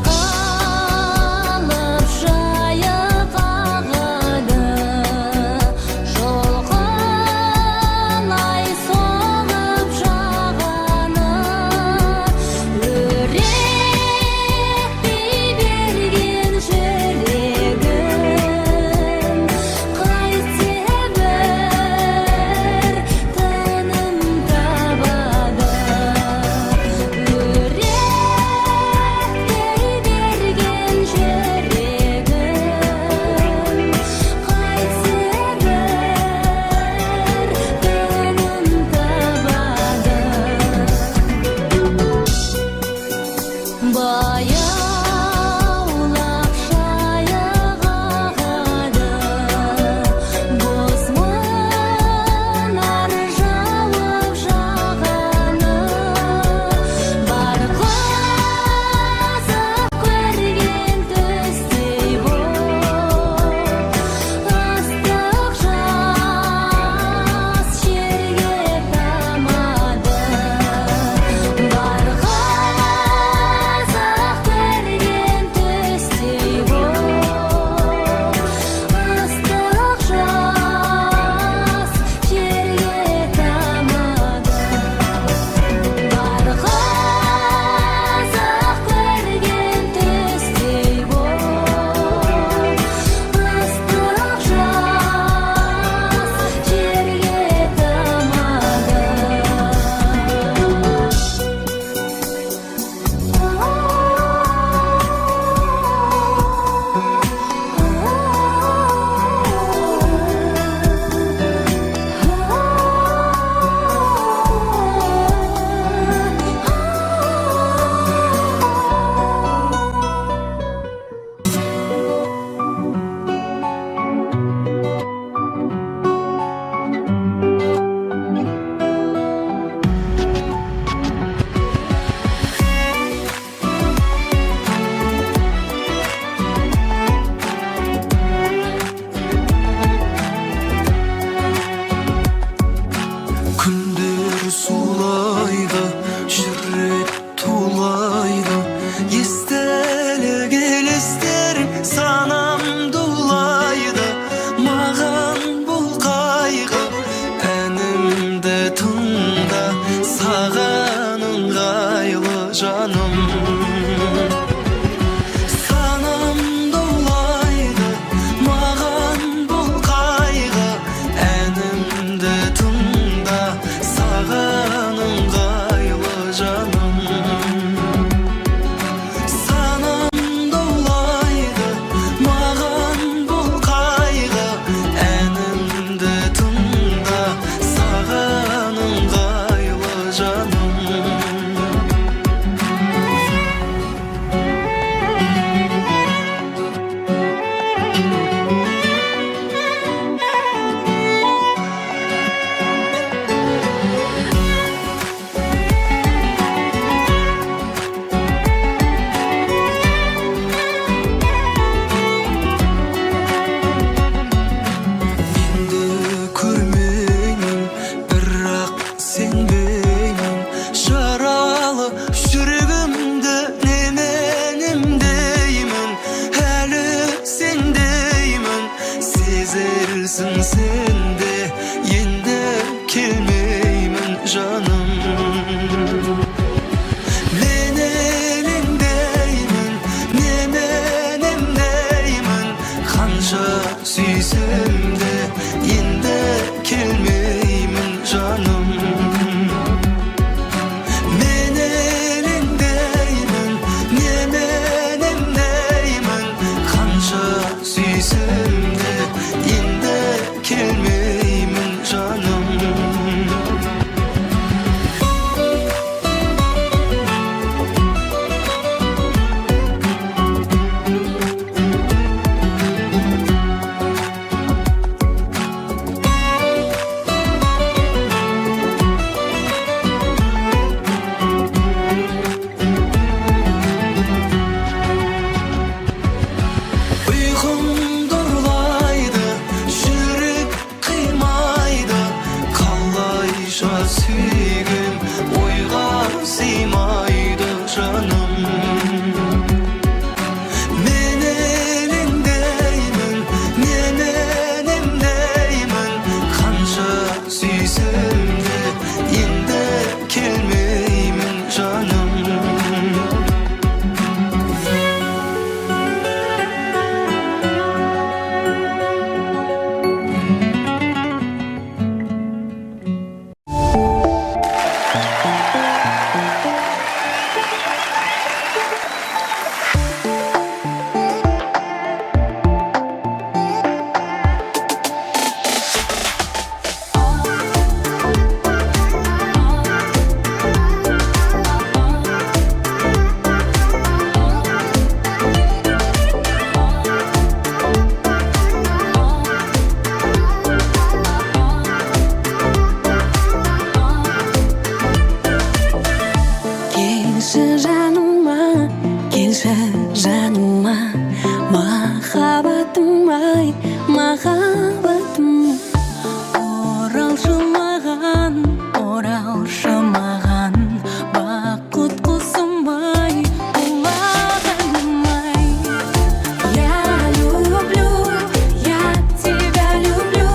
Жайқалып жайық ағады, Жолқылай соғып жағаны, Өрекпи берген жүрегім, Қайтсе бір тыным табады. Өрекпи берген жүрегім, Қайтсе бір тыным табады. Баяулап жайық ағады, Боз мұнар жауып жағаны, Бар қызық көрген түстей боп, Ыстық жас жерге тамады. Бар қызық көрген түстей боп, Ыстық жас жерге тамады. Бар қызық көрген түстей боп, Ыстық жас жерге тамады. Күндер зулайды, жүрек тулайды, Естелік елестер санам дулайды. Маған бұл қайғы, әнімді тыңда, Саған ыңғайлы, жаным. Санам дулайды, маған бұл қайғы, Әнімді тыңда, саған ыңғайлы, жаным. Санам дулайды, маған бұл қайғы, Әнімді тыңда, саған ыңғайлы, жаным. Енді көрмеймін, бірақ сенбеймін. Жаралы жүрегімді немен емдеймін? Әлі сендеймін, сезерсің сен де. Енді келмеймін, жаным. Мен елеңдеймін, немен емдеймін? Қанша сүйсем де, енді келмеймін, жаным. Мен елеңдеймін, немен емдеймін? Қанша сүйсем де, енді келмеймін, жаным. Жаныма, махаббатым ай, махаббатым. Оралшы маған, оралшы маған, бақыт құсым ай, құлағаным ай. Я люблю, я тебя люблю,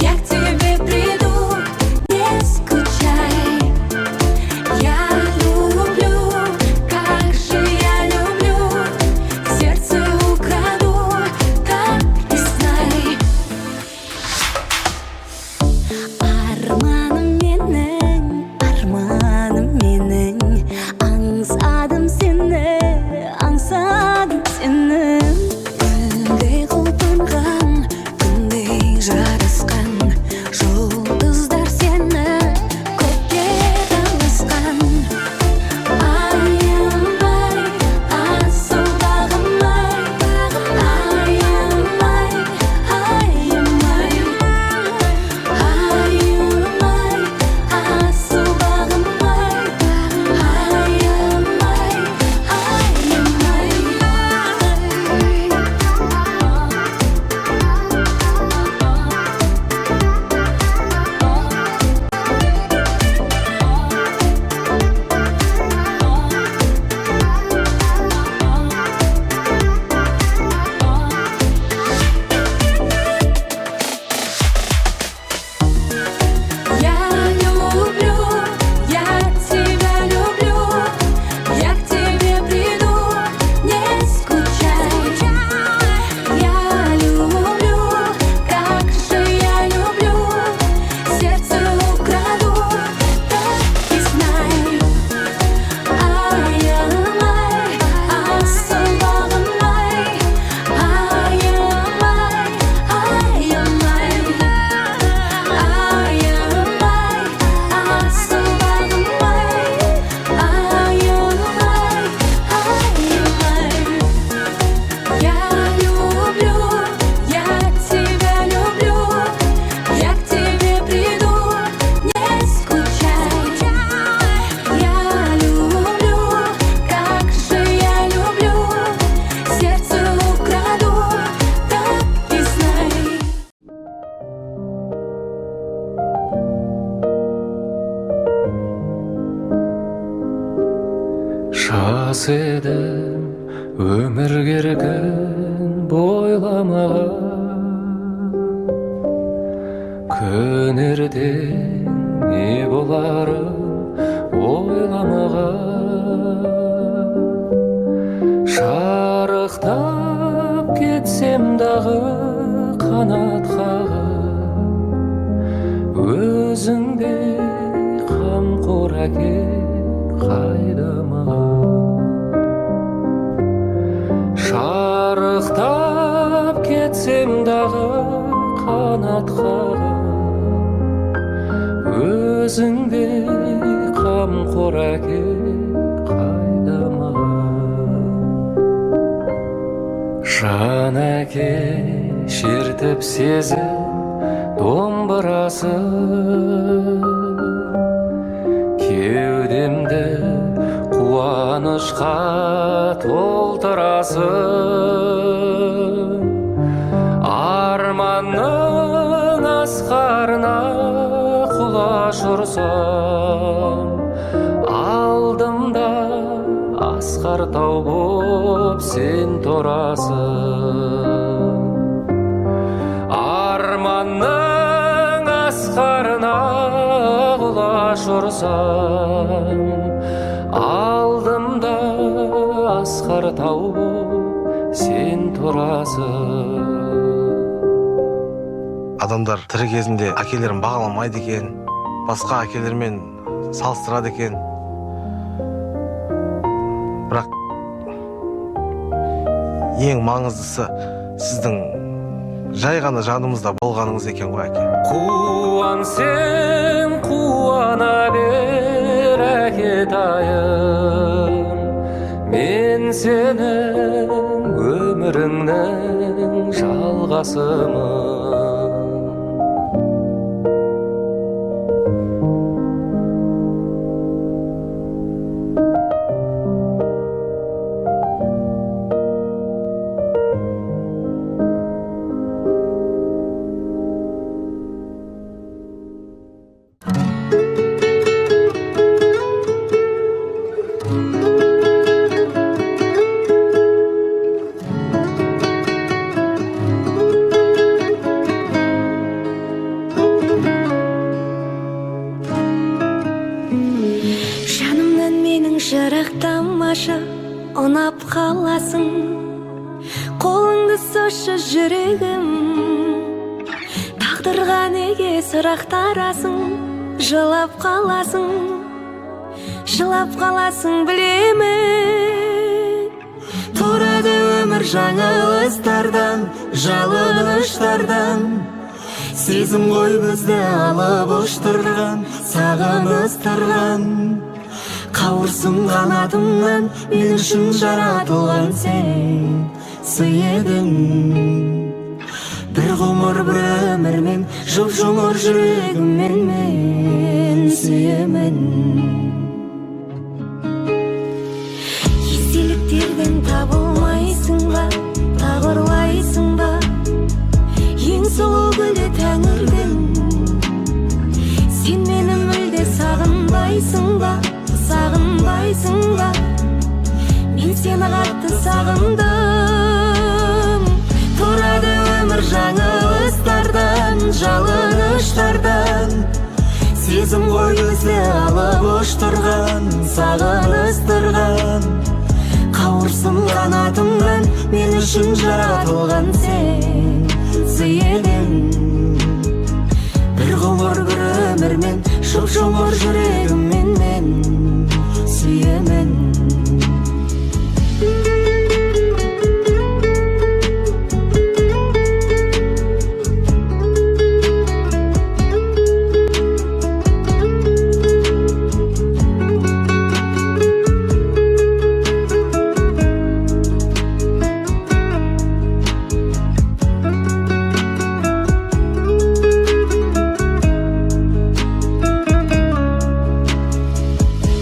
я к тебе приду, не скучай. Я люблю, как же я люблю, сердце украду, так и знай. Арманым менің, арманым менің, аңсадым сені, аңсадым сені. Гүлдей құлпырған, күндей жарасқан, жұлдыздар сені көкке таласқан. Айым ай, асыл бағым ай, айым ай, айым ай. Айым ай, асыл бағым ай, айым ай, айым ай. Я люблю, я тебя люблю, я к тебе приду, не скучай. Я люблю, как же я люблю, сердце украду, так и знай. Айым ай, асыл бағым ай, айым ай, айым ай. Айым ай, асыл бағым ай, айым ай, айым ай. Я люблю, я тебя люблю, я к тебе приду, не скучай. Я люблю, как же я люблю, сердце украду, так и знай. Жас едім, өмір керкін бойламаған, күн ертең не боларын ойламаған. Шарықтап кетсем дағы қанат қағып, өзіңдей қамқор әке қайда маған? Шарықтап кетсем дағы қанат қағып, өзіңдей қамқор әке қайда маған? Жан әке, шертіп сезім домбырасын, кеудемді қуанышқа толтырасың. Арманның асқарына құлаш ұрсам, алдымда асқар тау боп сен тұрасың. Арманның асқарына құлаш ұрсам, алдымда асқар тау боп сен тұрасың. Адамдар тірі кезінде әкелерін бағаламайды екен, басқа әкелермен салыстырады екен. Бірақ ең маңыздысы сіздің жай ғана жанымызда болғаныңыз екен ғой, әке. Қуан сен, қуана бер, әкетайым, мен сенің өміріңнің жалғасымын. Қаласың. Қолыңды созшы, жүрегім. Тағдырға неге сұрақтарасың? Жылап қаласың, жылап қаласың, білемін. Тұрады өмір жаңылыстардан, жалыныштардан. Сезім ғой бізді алып ұштырған, сағыныстырған. Қауырсын қанатымнан, мен үшін жаратылған сен сый едің. Бір ғұмыр, бір өмірмен, жұп жұмыр жүрегіммен мен сүйемін. Естеліктерден табылмайсың ба, тағы ұрлайсың ба? Ең сұлу гүлі тәңірдің. Сен мені мүлде сағынбайсың ба, сағынбайсың ба? Мен сені қатты сағындым. Тұрады өмір жаңылыстардан, жалыныштардан. Сезім ғой бізді алып ұштырған, сағыныстырған. Қауырсын қанатымнан, мен үшін жаратылған сен сый едің. Бір ғұмыр, бір өмірмен, жұп жұмыр жүрегіммен мен сүйемін.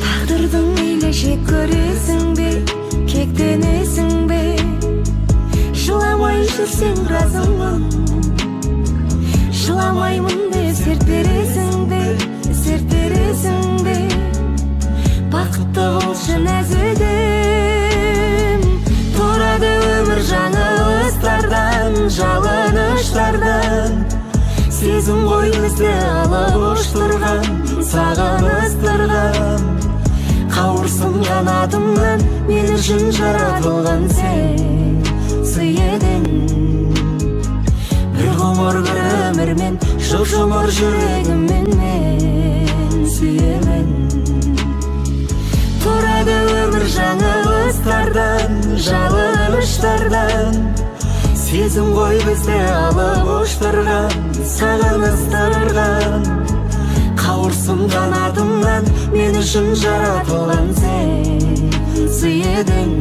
Тағдырдың мейлі жек көресің бе, кектенесің бе? Жыламай жүрсең, разымын. Жыламаймын деп серт бересің бе, серт бересің бе? Бақытты болшы, нәзігім. Тұрады өмір жаңылыстардан, жалыныштардан. Сезім ғой бізді алып ұштырған, сағыныстырған. Қауырсын қанатымнан, мен үшін жаратылған сен сый едің. Бір ғұмыр, бір өмірмен, жұп жұмыр жүрегіммен мен сүйемін. Тұрады өмір жаңылыстардан, жалыныштардан. Сезім ғой бізді алып ұштырған, сағыныстырған. Қауырсын қанатымнан, мен үшін жаратылған сен сый едің.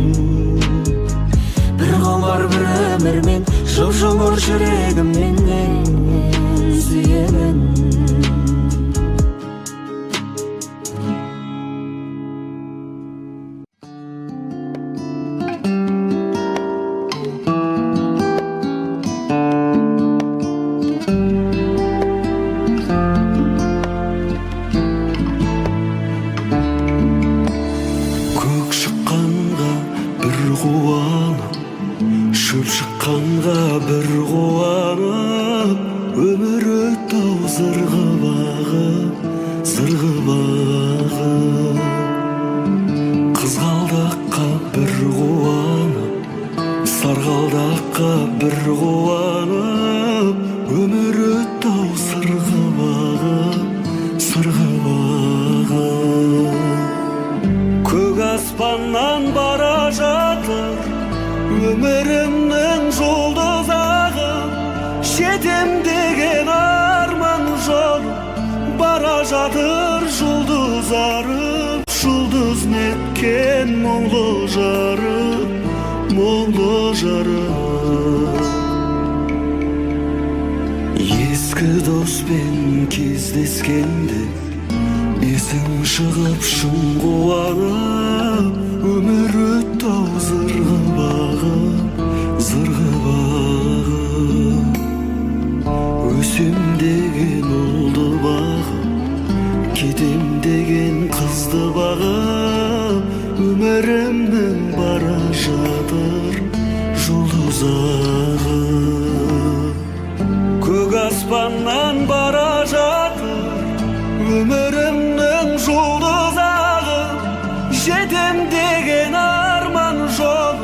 Бір ғұмыр, бір өмірмен, жұп жұмыр жүрегіммен мен сүйемін. Көк шыққанға бір қуанып, шөп шыққанға бір қуанып, өмір өтті ау зырғып ағып, зырғып ағып. Қызғалдаққа бір қуанып, сарғалдаққа бір қуанып, өмір өтті ау сырғып ағып, сырғып ағып. Көк аспаннан бара жатыр өмірімнің жұлдыз ағып, жетем деген арман жол бара жатыр жұлдыз арып, жұлдыз неткен мұңлы жарық, мұңлы жарық. Ескі доспен кездескенде есің шығып, шын қуанып, өмір өтті ау зырғып ағып, зырғып ағып. Өсем деген ұлды бағып, кетем деген қызды бағып, өмірімнің бара жатыр жұлдыз ағып. Көк аспаннан бара жатыр өмірімнің жұлдыз ағып, жетем деген арман жол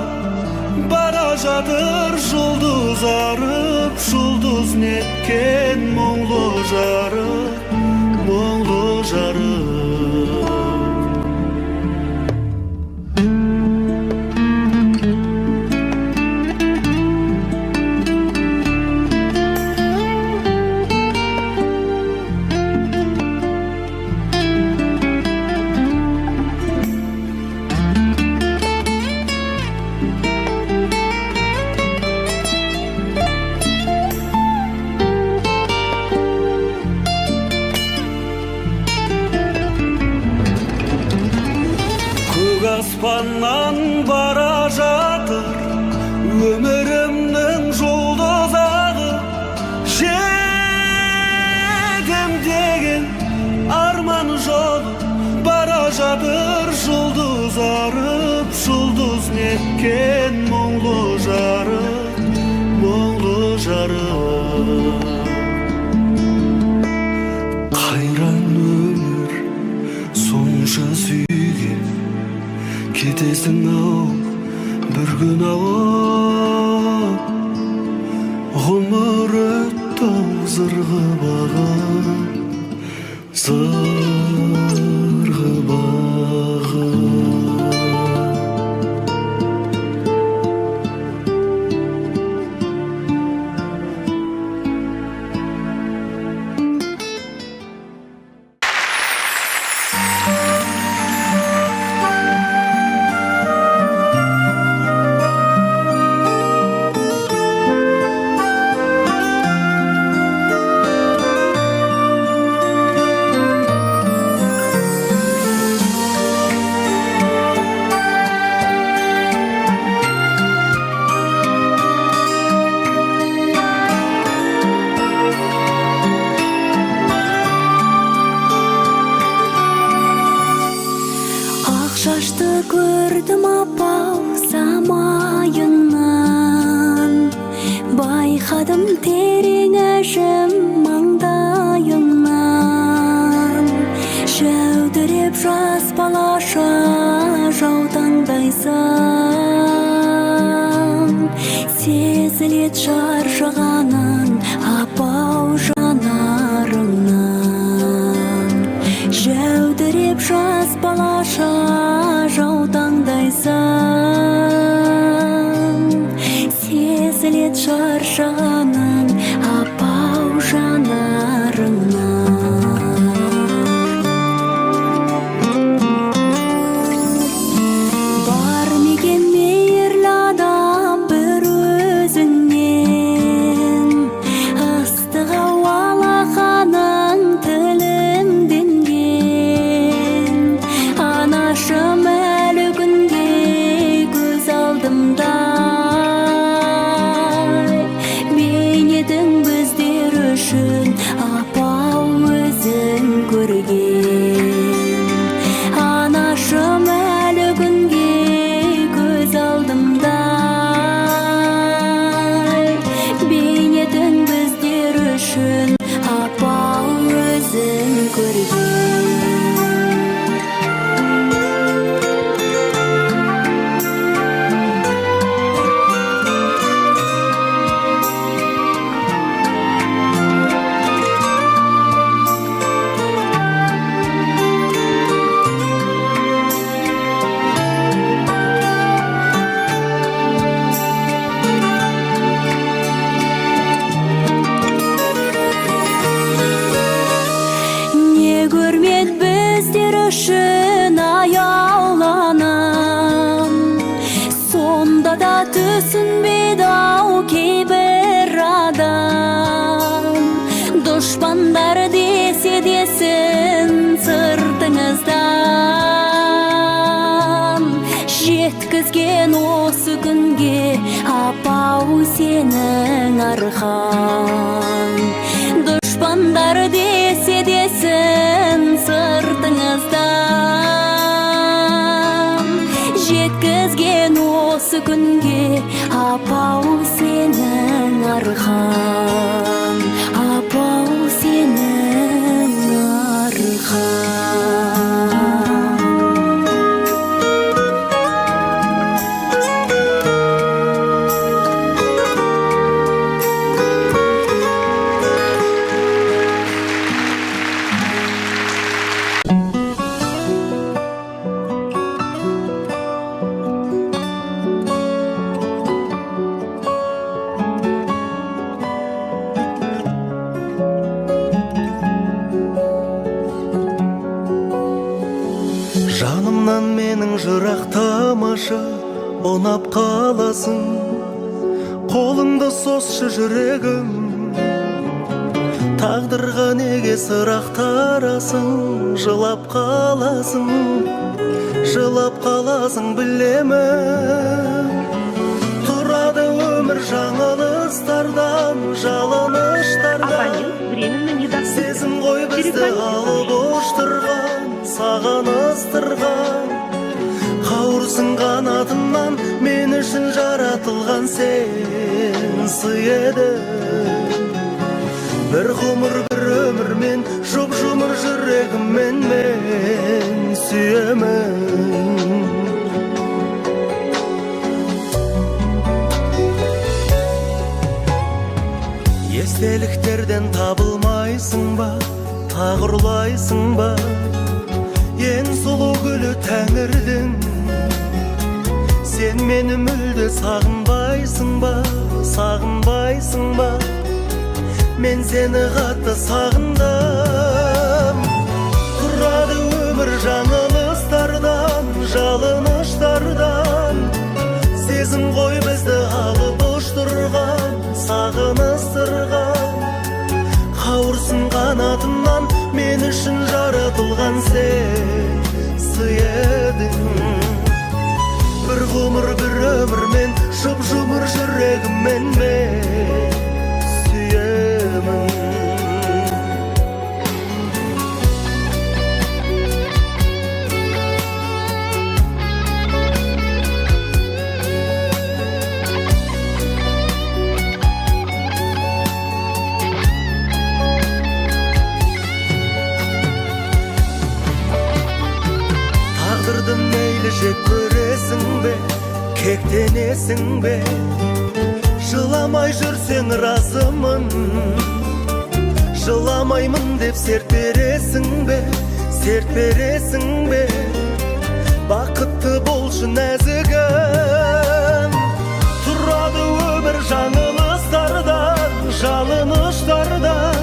жатыр жұлдыз арып, жұлдыз неткен мұңлы жарық, мұңлы жарық. Көк аспаннан бара жатыр өмірімнің жұлдызағы, жетем деген арман жолы бара жатыр жұлдыз арып, жұлдыз неткен мұңлы жарық, мұңлы жарық. Қайран өмір, сонша сүйген, кетесің ау бір күн ау, ғұмыр өтті ау зырғып ағып, зырғып ағып. Ақ шашты көрдім апау самайынан, байқадым терең әжім маңдайынан. Жәудіреп жас балаша жаутаңдайсың, сезілет шаршағаның апау жанарыңнан. Жәудіреп жас балаша жаутаңдайсың, сезілет шаршағаның апау жанарыңнан. Бар ма екен мейірлі адам бір өзіңнен, ыстық ау алақаның тілімденген. Анашым әлі күнге көз алдымда, бейнетің біздер үшін апау өзің көрген. Анашым әлі күнге көз алдымда, бейнетің біздер үшін апау өзің көрген. Не көрмед біздер үшін аяуланым, сонда да түсінбейді ау кейбір адам. Дұшпандар десе десін сыртыңыздан, жеткізген осы күнге апау сенің арқан. Дұшпандар десе десін сыртыңыздан, жеткізген осы күнге апау сенің арқан, апау сенің арқан. Жырақтамашы, ұнап қаласың. Қолыңды созшы, жүрегім. Тағдырға неге сырақтарасың? Жылап қаласың, жылап қаласың, білемін. Тұрады өмір жаңылыстардан, жалыныштардан. Абонент временно недоступен. Сезім ғой бізді Перезвоните алып ұштырған, сағыныстырған. Қауырсын қанатынан мен үшін жаратылған сен сый едің. Бір ғұмыр, бір өмірмен, жұп жұмыр жүрегіммен мен сүйемін. Естеліктерден табылмайсың ба, тағы ұрлайсың ба? Ең сұлу гүлі тәңірдің. Сен мені мүлде сағынбайсың ба, сағынбайсың ба? Мен сені қатты сағындым. Тұрады өмір жаңылыстардан, жалыныштардан. Сезім ғой бізді алып ұштырған, сағыныстырған. Қауырсын қанатынан мен үшін жаратылған сен сый едің. Бір ғұмыр, бір өмірмен, жұп жұмыр жүрегіммен мен сүйемін. Тағдырды мейлі жек көресің бе, кектенесің бе? Жыламай жүрсең, разымын. Жыламаймын деп серт бересің бе, серт бересің бе? Бақытты болшы, нәзігім. Тұрады өмір жаңылыстардан, жалыныштардан.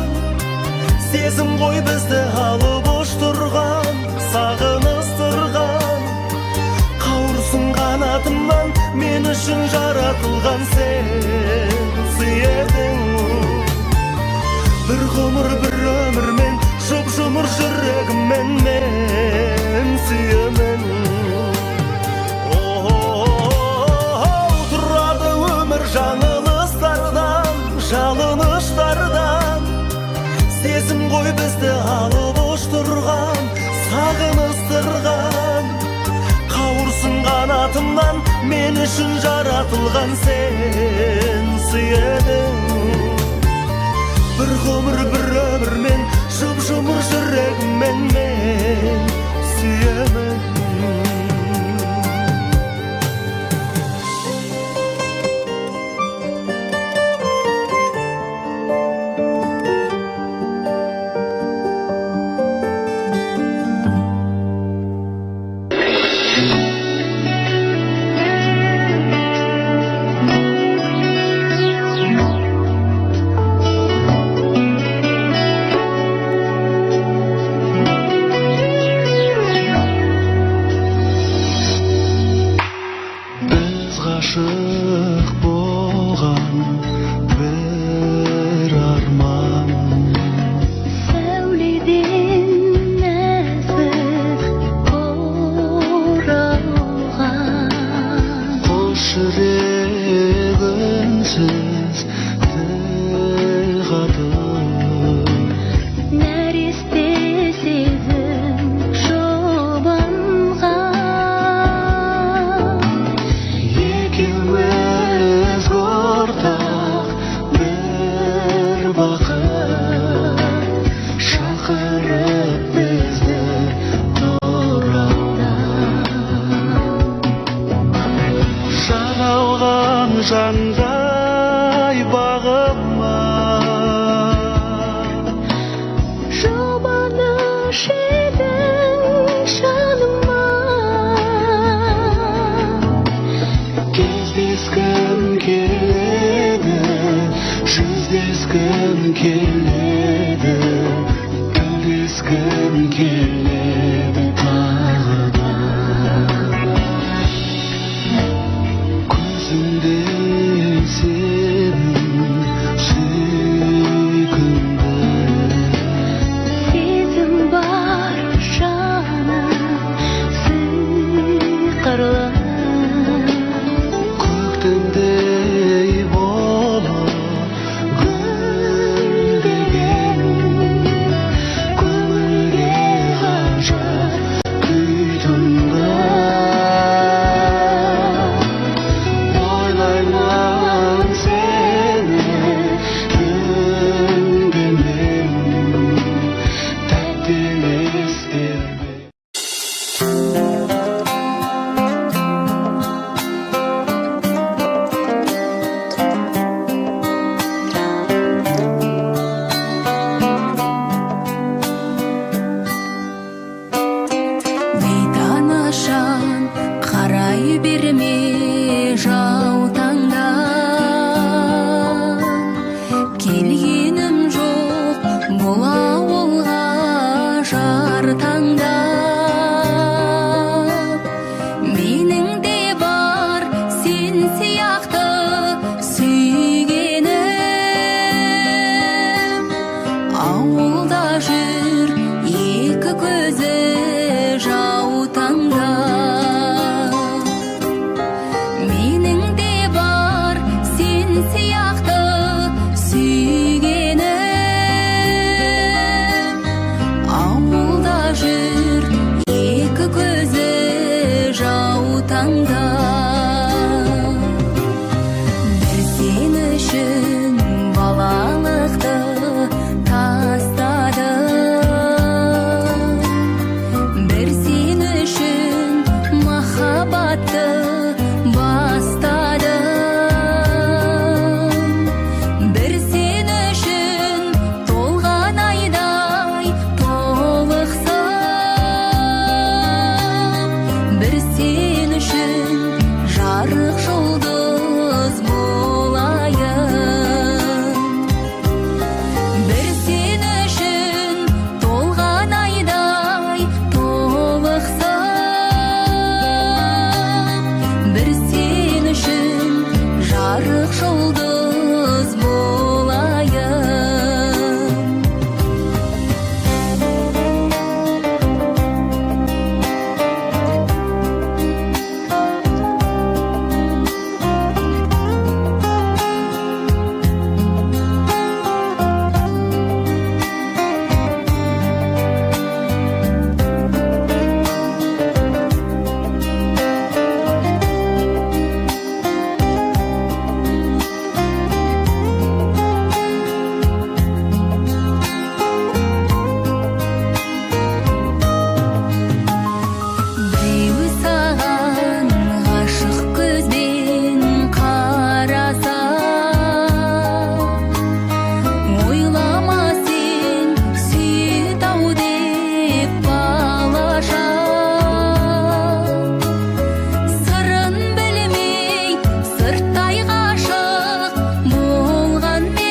Сезім ғой бізді алып ұштырған, сағыныстырған. Қауырсын қанатымнан мен үшін жаратылған сен сый едің. Бір ғұмыр, бір өмірмен, жұп жұмыр жүрегіммен мен сүйемін. О, тұрады өмір жаңылыстардан, жалыныштардан. Сезім ғой бізді алып ұштырған, сағыныстырған. Қауырсын қанатымнан мен үшін жаратылған сен сый едің. Бір ғұмыр, бір өмірмен, жұп жұмыр жүрегіммен мен сүйемін. Біз ғашық болған бір арман. Сәуледен нәзік оралған. Қос жүрек үнсіз тіл қатып. Нәресте сезім жұбанған. Екеуміз ортақ бір бақыт шақырып бізді оралдан. Жағалған жандай бағыма. Жұбаныш едің жаныма. Кездескім келеді, жүздескім келеді, тілдескім келеді тағы да. Көктемдей болып гүлдеген, көңілге ғажап күй тынды. Ойлаймын сені түнде мен, тәтті елестермен. Бейтаныс жан, қарай берме жаутаңдап. Келгенім жоқ бұл ауылға жар таңдап. Менің де бар сен сияқты сүйгенім. Ауылда жүр екі көзі жаутаңдап. Менің де бар сен сияқты сүйгенім. Ауылда жүр екі көзі жаутаңдап. Бір сен үшін балалықты тастадым. Бір сен үшін махаббатты бастадым. Бір сен үшін толған айдай толықсып. Бір сен үшін жарық жұлдыз болайын. Бір сен үшін толған айдай толықсып. Бір сен үшін жарық жұлдыз болайын. Біреу саған ғашық көзбен қараса, ойлама сен сүйеді ау деп балаша. Сырын білмей сырттай ғашық болғанмен,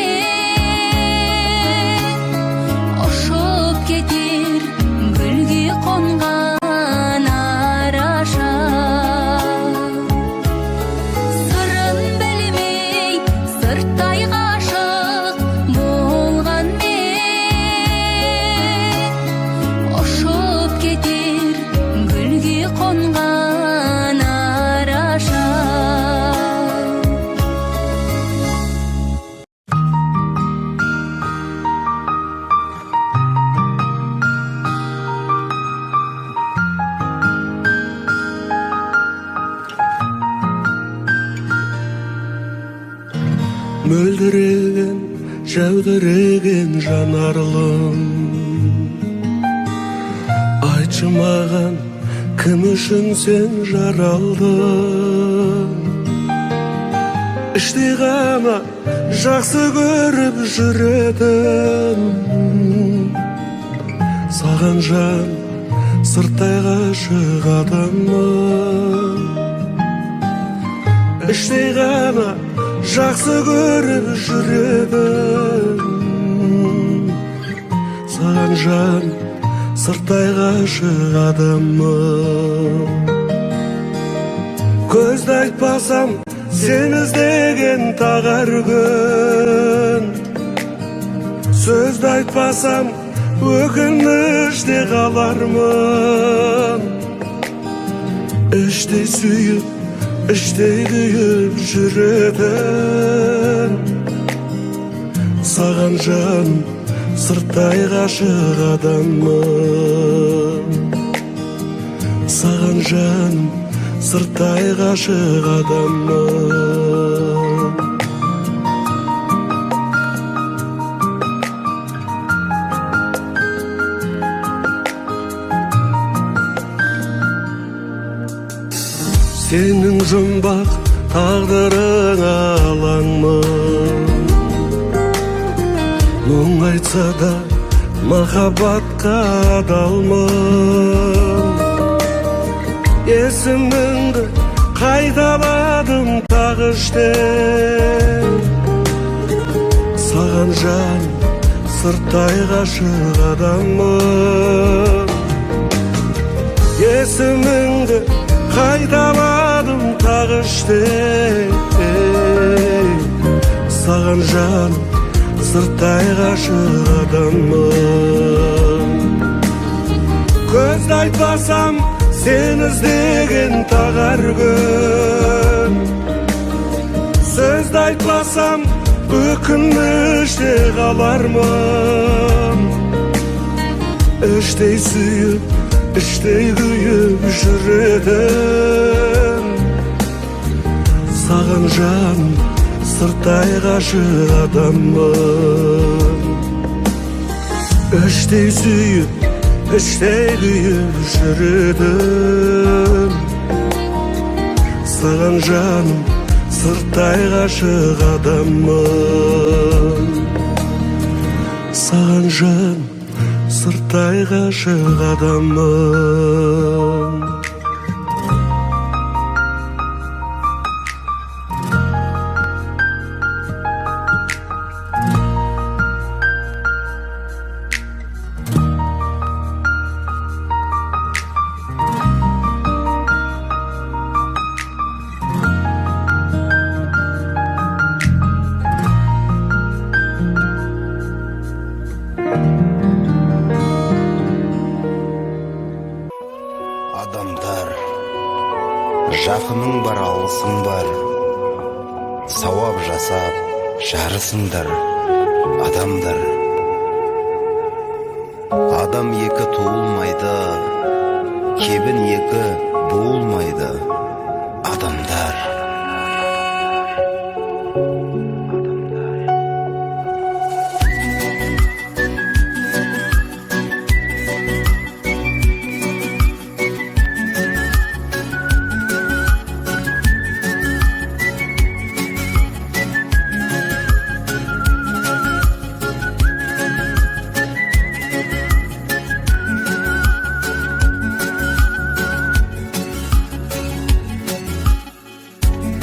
ұшып кетер гүлге қонған араша. Сырын білмей сырттай ғашық болғанмен, ұшып кетер гүлге қонған араша. Мөлдіреген, жәудіреген жанарлым, айтшы маған, кім үшін сен жаралдың? Іштей ғана жақсы көріп жүретін саған жан сырттай ғашық адаммын. Іштей ғана жақсы көріп жүретін саған жан сырттай ғашық адаммын. Көзді айтпасам, сен іздеген тағы әр күн. Сөзді айтпасам, өкініште қалармын. Іштей сүйіп Іштей күйіп жүретін саған, жаным, сырттай ғашық адаммын. Саған, жаным, сырттай ғашық адаммын. Сенің жұмбақ тағдырыңа алаңмын. Мұңайтса да, махаббатқа адалмын. Есіміңді қайталадым тағы іштен. Саған, жаным, сырттай ғашық адаммын. Есіміңді қайталадым тағы іштен. Саған, жаным, сырттай ғашық адаммын. Көзді айтпасам, сені іздеген тағы әр күн. Сөзді айтпасам, өкініште қалармын. Іштей сүйіп, іштей күйіп жүретін саған, жаным, сырттай ғашық адаммын. Іштей сүйіп, іштей күйіп жүретін саған, жаным, сырттай ғашық адаммын. Саған, жаным, сырттай ғашық адаммын. Адамдар, жақының бар, алысың бар, сауап жасап жарысыңдар, адамдар. Адам екі туылмайды, кебін екі буылмайды, адамдар.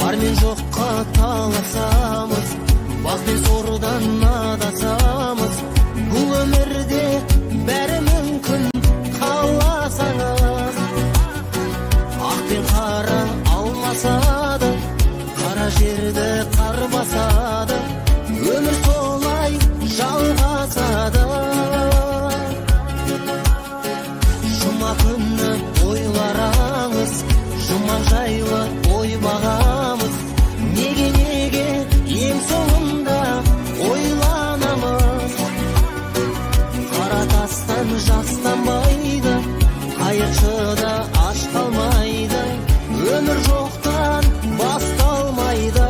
Бар мен жоққа таласамыз, бақ пен сордан адасамыз. Бұл өмірде бәрі мүмкін, қаласаңыз. Ақ пен қара алмасады, қара жерді қар басады. Өмір солай жалғасады. Жұма күні ойлар аңыз, жұмақ жайлы ой бағамыз. Неге, неге ең соңында ойланамыз? Қара тастан жастанбайды, қайыршы да аш қалмайды. Өмір жоқтан басталмайды.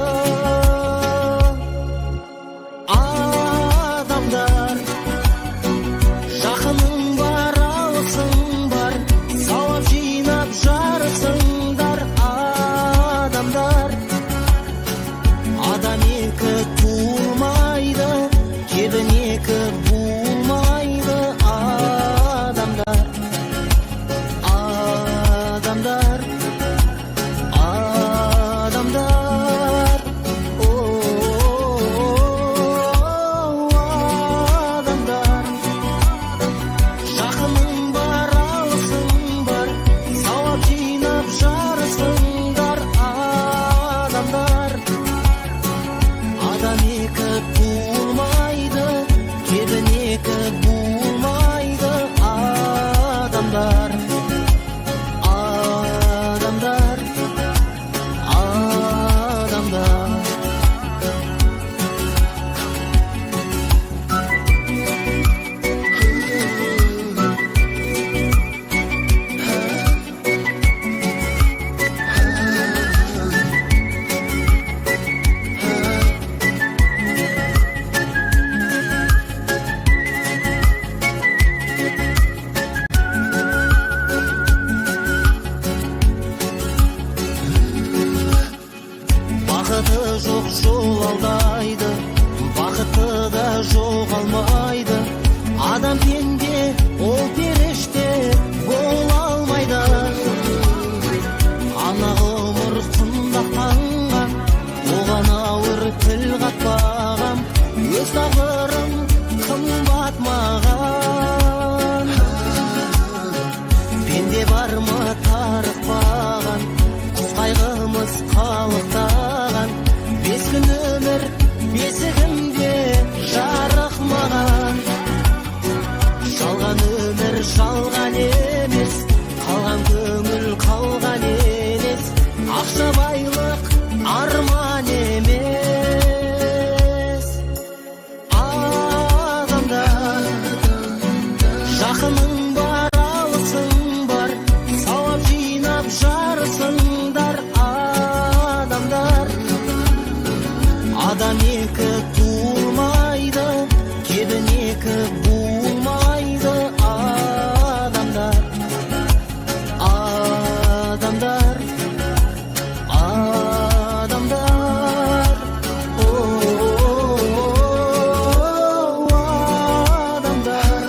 алдайды, бақыты да жоғалмайды. Адам пенде, ол періште бола алмайды. Ана ғұмыр құндақтанған, оған ауыр тіл қатпағам. Өз тағдырым қымбат маған. Пенде бар ма тарықпаған, құс қайғымыз қалықтаған. 5 күн өмір бесігімде жарық маған. Жалған өмір жалған емес, қалған көңіл қалған елес. Ақша байлық арман емес. Адамдар, жақының бар, алысың бар, сауап жинап жарысыңдар. Адамдар, адам екі туылмайды, кебін екі буылмайды. Адамдар, адамдар, адамдар, о, адамдар.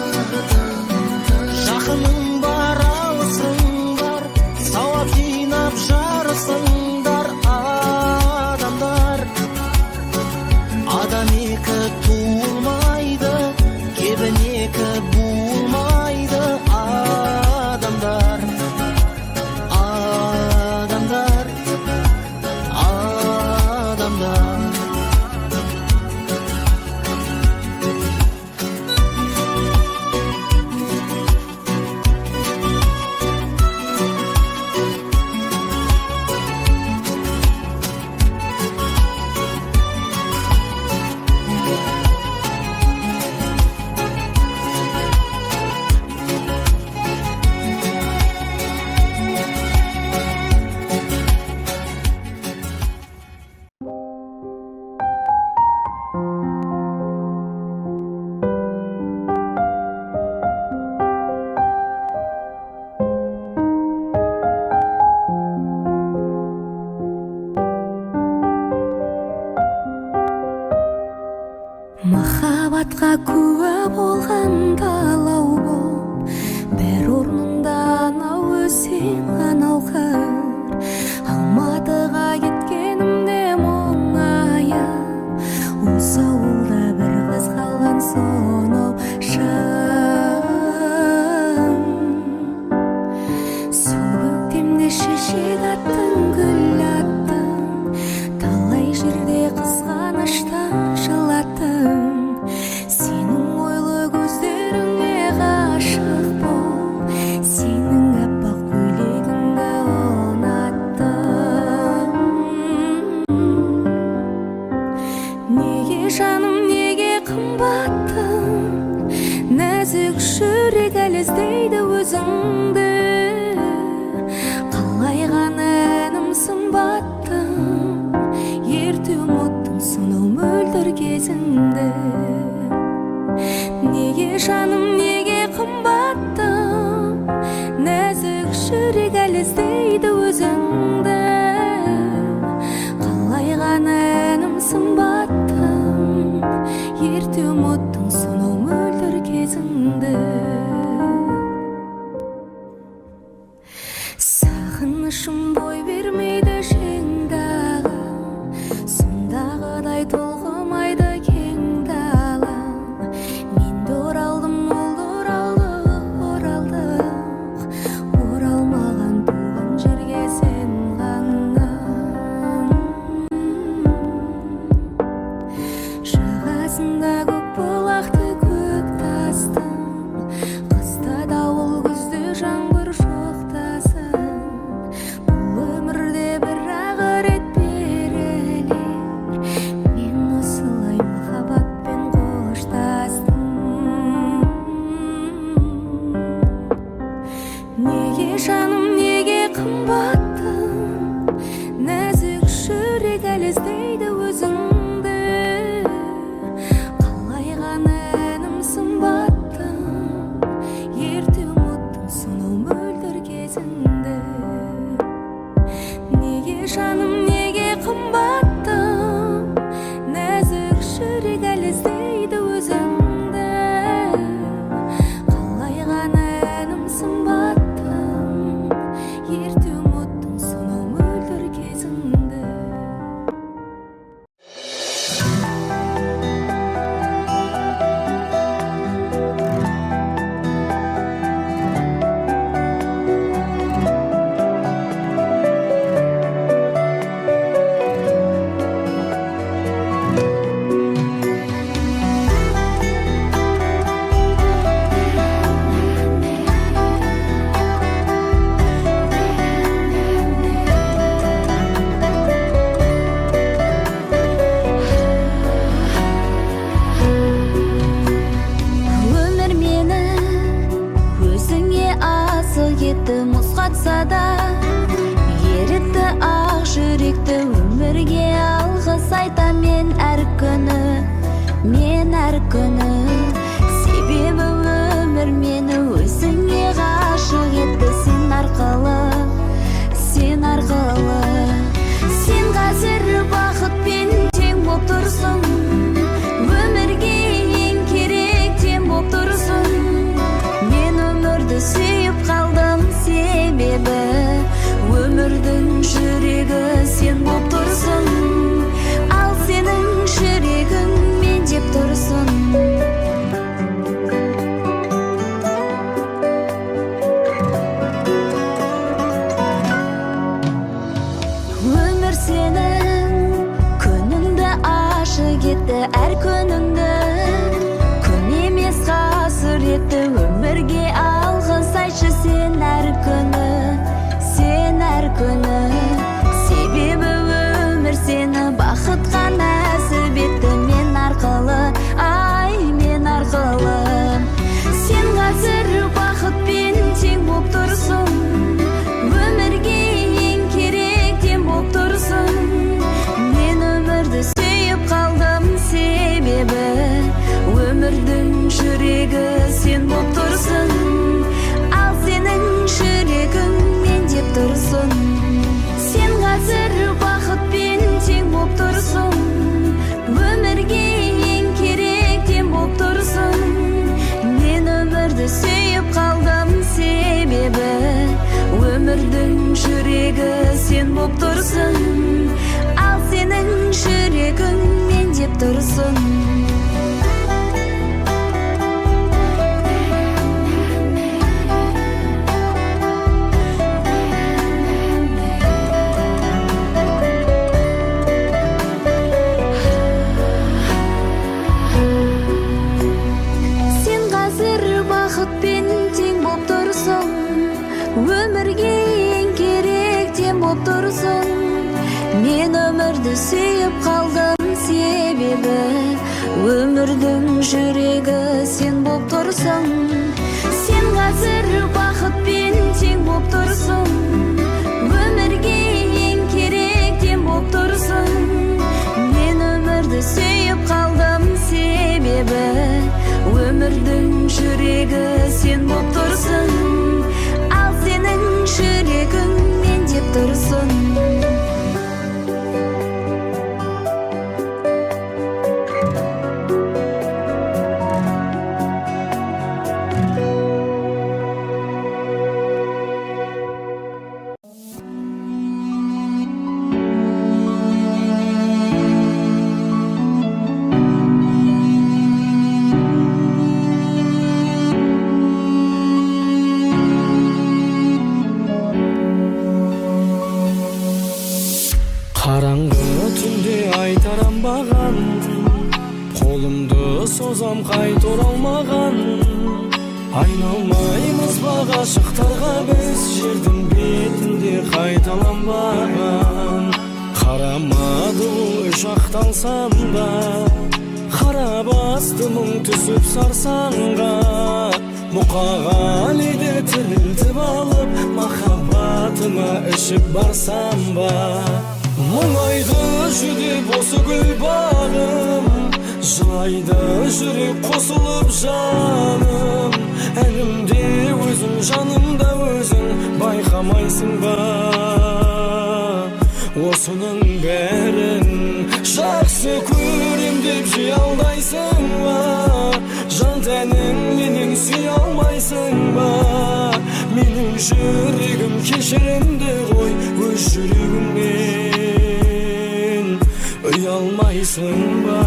Жақының бар, алысың бар, сауап жинап жарысыңдар. Адамдар, адам екі туылмайды, кебін екі буылмайды. Адамдар, адамдар, адамдар. Махаббатқа куә болған далау боп, бір орнында анау өзен, анау қыр. Алматыға кеткенімде мұңайып, осы ауылда бір қыз қалған сонау шын. Сол көктемде шешек аттың, гүл аттың, талай жерде қызғаныштан жылаттың. Сенің ойлы көздеріңе ғашық болып, сенің аппақ көйлегіңді ұнаттым. Неге, жаным, неге қымбаттым? Нәзік жүрек әлі іздейді өзіңді. Қалай ғана әнім сымбаттым, ерте ұмыттың сонау мөлдір кезіңді. Неге, жаным, неге қымбаттым? Нәзік жүрек әлі іздейді өзіңді. Қалай ғана әнім сымбаттым, ерте ұмыттың сонау мөлдір кезіңді. Сағынышым бой бермейді жеңдағы, сондағыдай толқымайды кең далам. Мен де оралдым, ол да мен әр күні, мен әр күні. Себебі өмір мені өзіңе ғашық етті сен арқылы, сен арқылы. Сен қазір бақытпен тең боп тұрсың, өмірге ең керек тем боп тұрсың. Мен өмірді сүйіп қалдым, себебі өмірдің жүрегі сен боп тұрсың. Ал сенің жүрегің мен деп тұрсын. Өмір сенің күніңді ашық етті, әр күніңді күн емес ғасыр етті. Өмірге алғыс айтшы сен әр күні, сен әр күні. Себебі өмір сені бақытқа нәсіп етті мен арқылы, ай, мен арқылы. Сен қазір бақытпен тең боп тұрсың, өмірге ең керек тем боп тұрсың. Мен өмірді сүйіп қалдым, себебі өмірдің жүрегі сен боп тұрсың. Ал сенің жүрегің мен деп тұрсын. Сен қазір бақытпен тең боп тұрсың, өмірге ең керек тем боп тұрсың. Мен өмірді сүйіп қалдым, себебі өмірдің жүрегі сен боп тұрсың. Ал сенің жүрегің мен деп тұрсын. Сен қазір бақытпен тең боп тұрсың, өмірге ең керек тем боп тұрсың. Мен өмірді сүйіп қалдым, себебі өмірдің жүрегі сен боп тұрсың. Сен қазір бақытпен тең боп тұрсың, өмірге ең керек тем боп тұрсың. Мен өмірді сүйіп қалдым, себебі өмірдің жүрегі сен боп тұрсың. Ал сенің жүрегің мен деп тұрсын. Қараңғы түнде ай таранбаған, қолымды созам қайта оралмаған. Айналмаймыз ба ғашықтарға біз жердің бетінде қайталанбаған. Қарамады ол үш ақталсам да, қара басты мұң түсіп сарсаңға. Мұқағалиды тірілтіп алып, махаббатыма ішіп барсам ба. Мұңайды жүдеп осы гүл бағым, жылайды жүрек қосылып жаным. Әнімде өзің, жанымда өзің, байқамайсың ба осының бәрін? Жақсы көрем деп жей алдайсың ба, жан тәніңменен сүйе алмайсың ба? Менің жүрегім кешірімді ғой, өз жүрегіңнен ұялмайсың ба?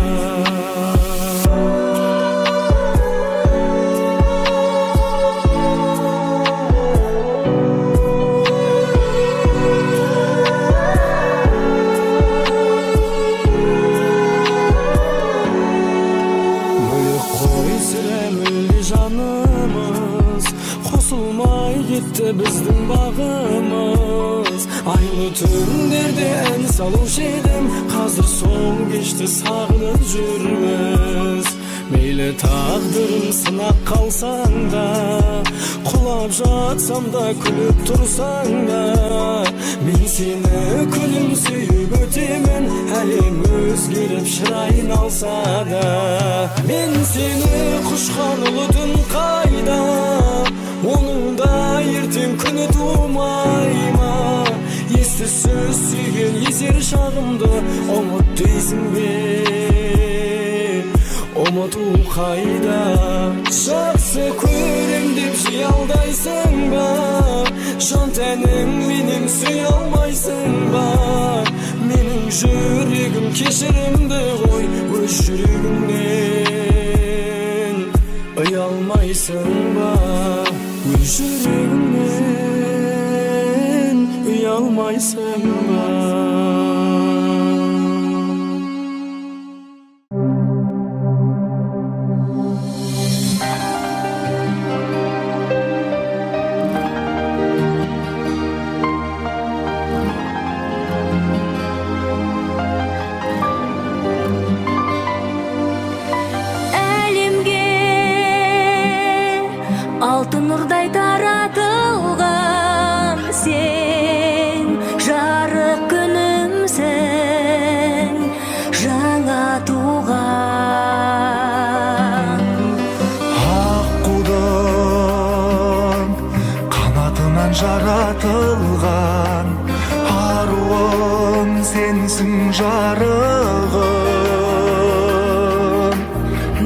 Бөлек қой сірә мүлде жанымыз, қосылмай кетті біздің бағымыз. Айлы түндерде ән салушы едім, қазір сол кешті сағынып жүрміз. Мейлі тағдырым сынақ қалсаң да, құлап жатсам да күліп тұрсаң да, мен сені күнім сүйіп өтемін, әлем өзгеріп шырайын алса да. Мен сені құшқан ұлы түн қайда, оның да ертең күні тумай ма? Есті сөз сүйген есер шағымды ұмыт дейсің бе? Ұмыту қайда? Жақсы көрем деп жиі алдайсың ба? Жан тәніңменен сүйе алмайсың ба? Менің жүрегім кешірімді ғой, өз жүрегіңнен ұялмайсың ба? Өз жүрегіңнен ұялмайсың ба? Әлемге алтын нұрдай таратылған сен жарық күнімсің, жаңа туған. Аққудың қанатынан жаратылған аруым сенсің, жарығым.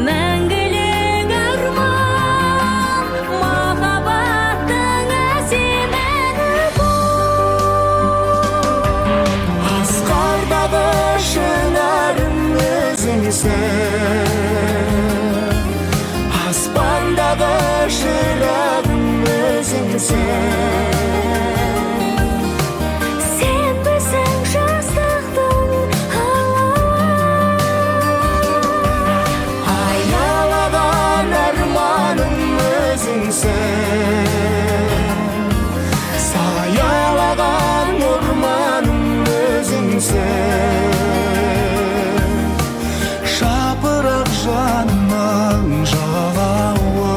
Мәңгілік арман, махаббаттың әсем әні бол. Асқардағы шынарым өзіңсің, аспандағы шырағым өзіңсің. Сенбісің жастықтың алауы. Аялаған арманым өзіңсің, саялаған орманым өзіңсің, жапырақ жанның жалауы.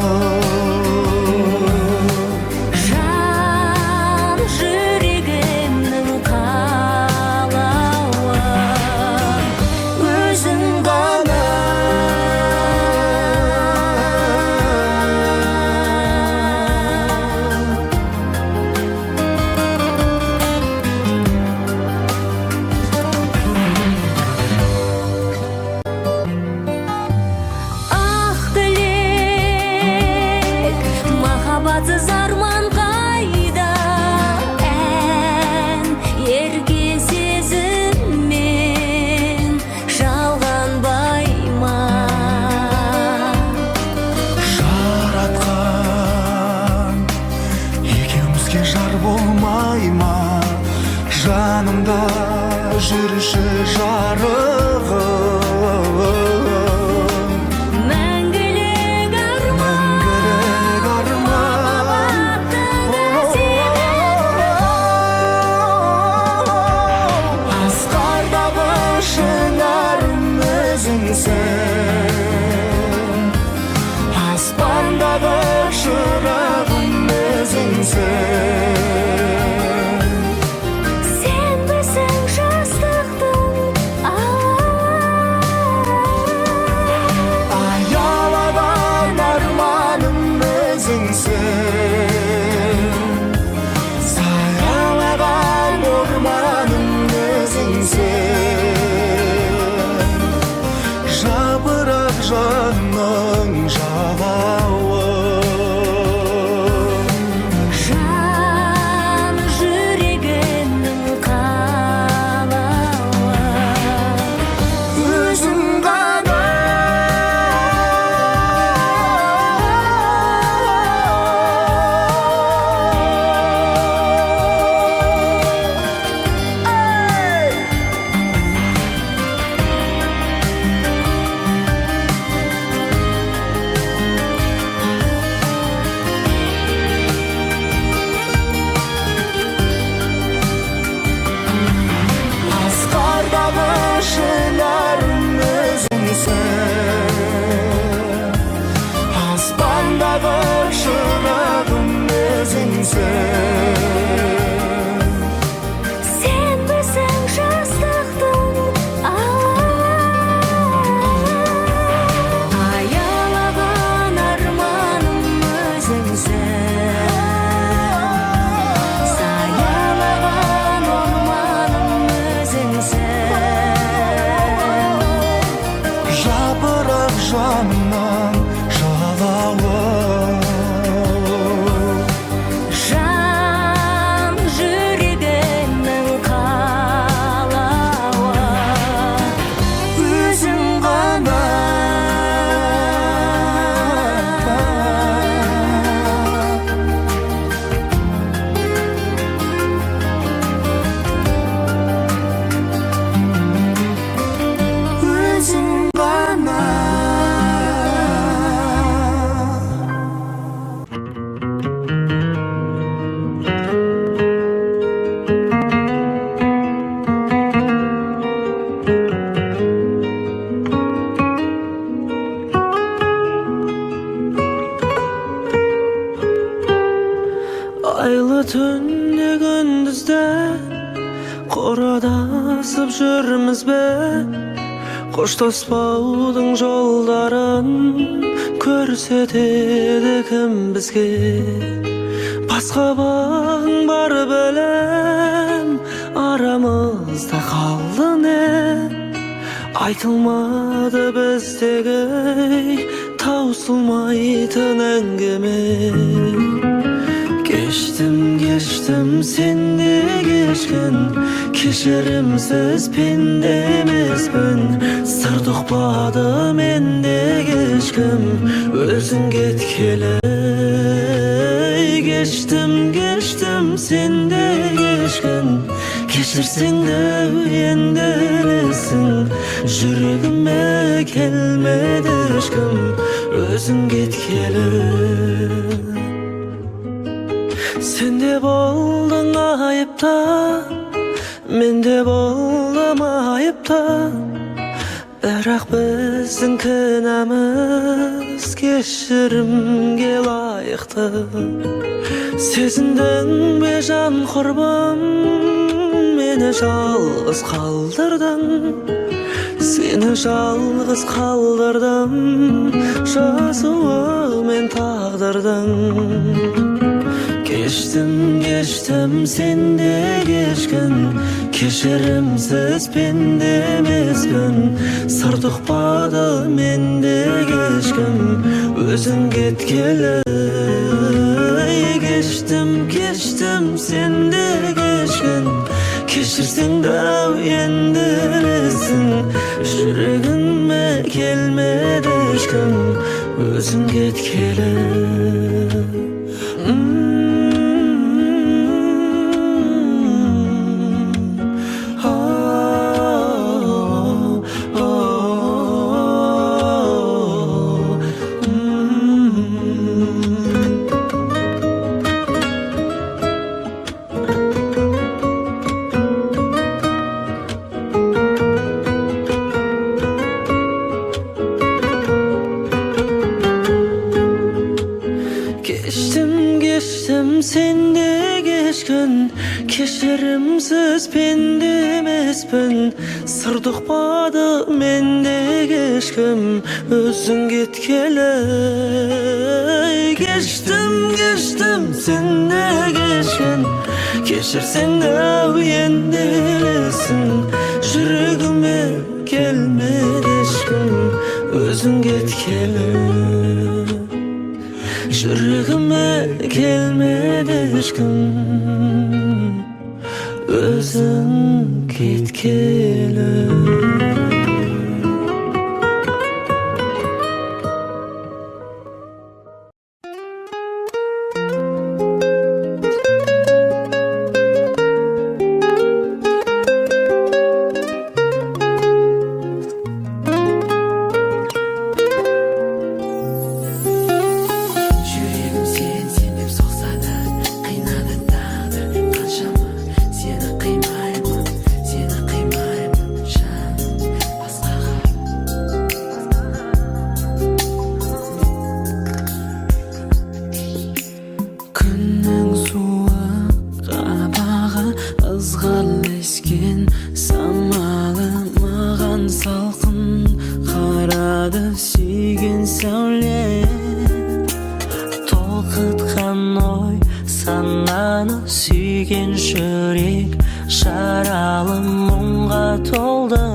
Жанымның жалауы. Жан жүрегімнің қалауы. Өзің ғана. Өзің ғана. Айлы түнде, күндізді қордасып жүрміз бе? Қоштаспаудың жолдарын көрсетеді кім бізге? Басқа бағың бар, білем. Арамызда қалды не? Айтылмады біздегі таусылмайтын әңгіме. Кештім, кештім, сен де кешкін. Кешірімсіз пенде емеспін. Сырды ұқпады мендегі ешкім, өзің кеткелі. Кештім, кештім, сен де кешкін. Кешірсең де енді ілесің. Жүрегіме келмеді ешкім, өзің кеткелі. Сен де болдың айыпты, мен де болдым айыпты. Бірақ біздің кінәміз кешірімге лайықты. Сезіндің бе, жан құрбым, мені жалғыз қалдырдың? Сені жалғыз қалдырдым жазуымен тағдырдың. Кештім, кештім, сен де кешкін. Кешірімсіз пенде емеспін. Сырды ұқпады мендегі ешкім, өзің кеткелі. Кештім, кештім, сен де кешкін. Кешірсең де енді ілесің. Жүрегіме келмеді ешкім, өзің кеткелі. Oh, oh, oh. Кештім, кештім, сен де кешкін. Кешірімсіз пенде емеспін. Сырды ұқпады мендегі ешкім, өзің кеткелі. Кештім, кештім, сен де кешкін. Кешірсең де енді ілесің. Жүрегіме келмеді ешкім, өзің кеткелі. Жүрегіме келмеді ешкім, өзің кеткелі. Жүрегім сен, сен деп соқса да, қинады тағдыр қаншама. Сені қимаймын, сені қимаймын, жаным, басқаға. Күннің суық қабағы, ызғарлы ескен самалы маған салқын қарады. Сүйген сәуле толқытқан ой сананы, сүйген жүрек жаралы, мұңға толды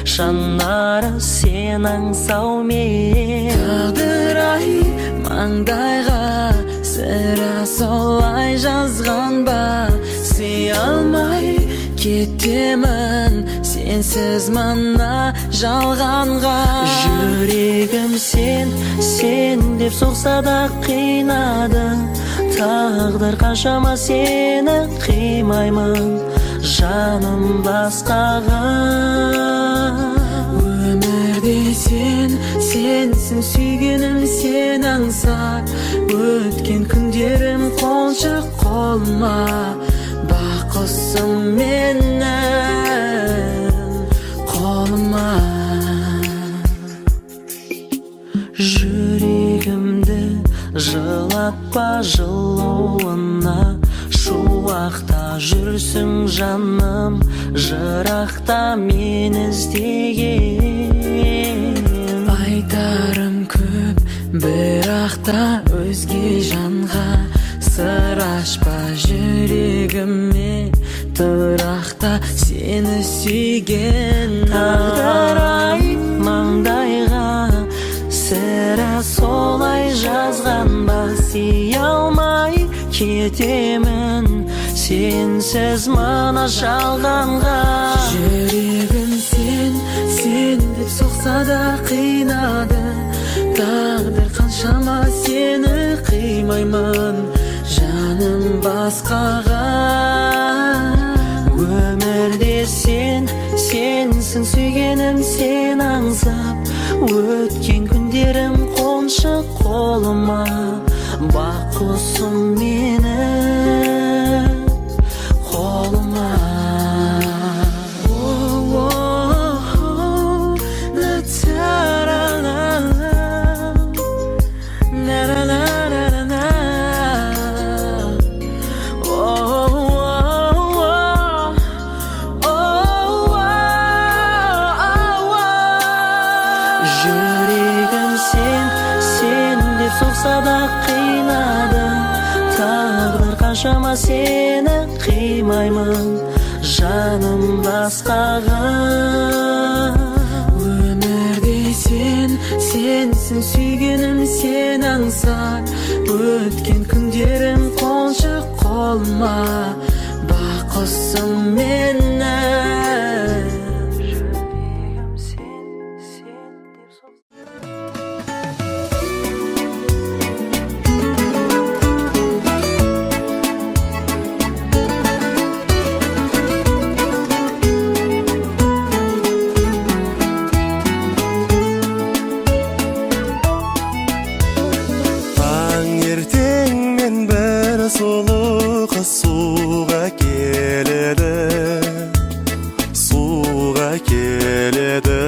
жанары. Сен сен аңсаумен. Тағдыр-ай маңдайға сірә солай жазған ба, сый алмай кетемін сенсіз мына жалғанға. Жүрегім сен, сен деп соқса да қинады, тағдыр қаншама сені қимаймын, жаным басқаға. Өмірде сен, сенсің сүйгенім, сен аңсап өткен күндерім қоншы қолыма, бақ құсым менің қолыма. Жүрегімді жылатпа жылуына, шуақта жүрсің жаным, жырақта мен іздеген. Айтарым көп, бірақ та өзге жанға сыр ашпа, жүрегіме тұрақта сені сүйген. Тағдыр-ай маңдайға сірә солай жазған ба, сый алмай кетемін сенсіз мына жалғанға. Жүрегім сен, сен деп соқса да қинады, тағдыр қаншама сені қимаймын, жаным басқаға. Өмірде сен, сенсің сүйгенім, сен аңсап өткен күндерім қоншы қолыма, бақ құсым менің қолыма. Жүрегім сен, сен деп соқса да қинады, тағдыр қаншама сені қимаймын, жаным басқаға. Өмірде сен, сенсің сүйгенім, сен аңсап өткен күндерім қоншы қолыма, бақ құсым менің. Жүрегім сен, сен деп соқса. Таңертеңмен бір сұлу қыз суға келеді, суға келеді,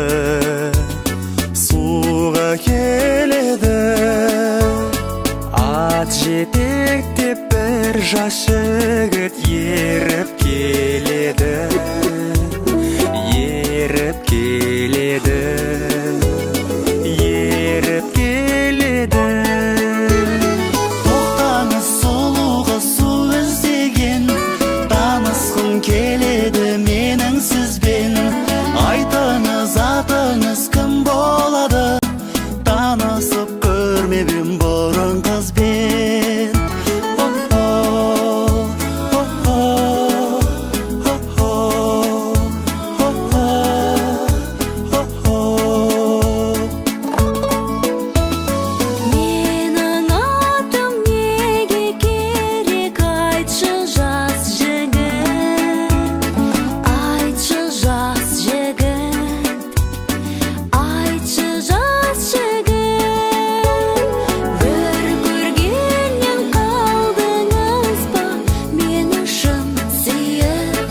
суға келеді. Ат жетектеп бір жас жігіт еріп келеді, еріп келеді, еріп келеді. Тоқтаңыз, сұлу қыз, су іздеген, танысқым келеді менің сізбен. Айтыңыз, атыңыз кім болады, танысып көрмеп ем бұрын қызбен. О-хо, о-хо, о-хо, о-хо, о-хо. Менің атым неге керек, айтшы жас жігіт, айтшы жас жігіт, айтшы жас жігіт. Бір көргеннен қалдыңыз ба, мені шын сүйіп,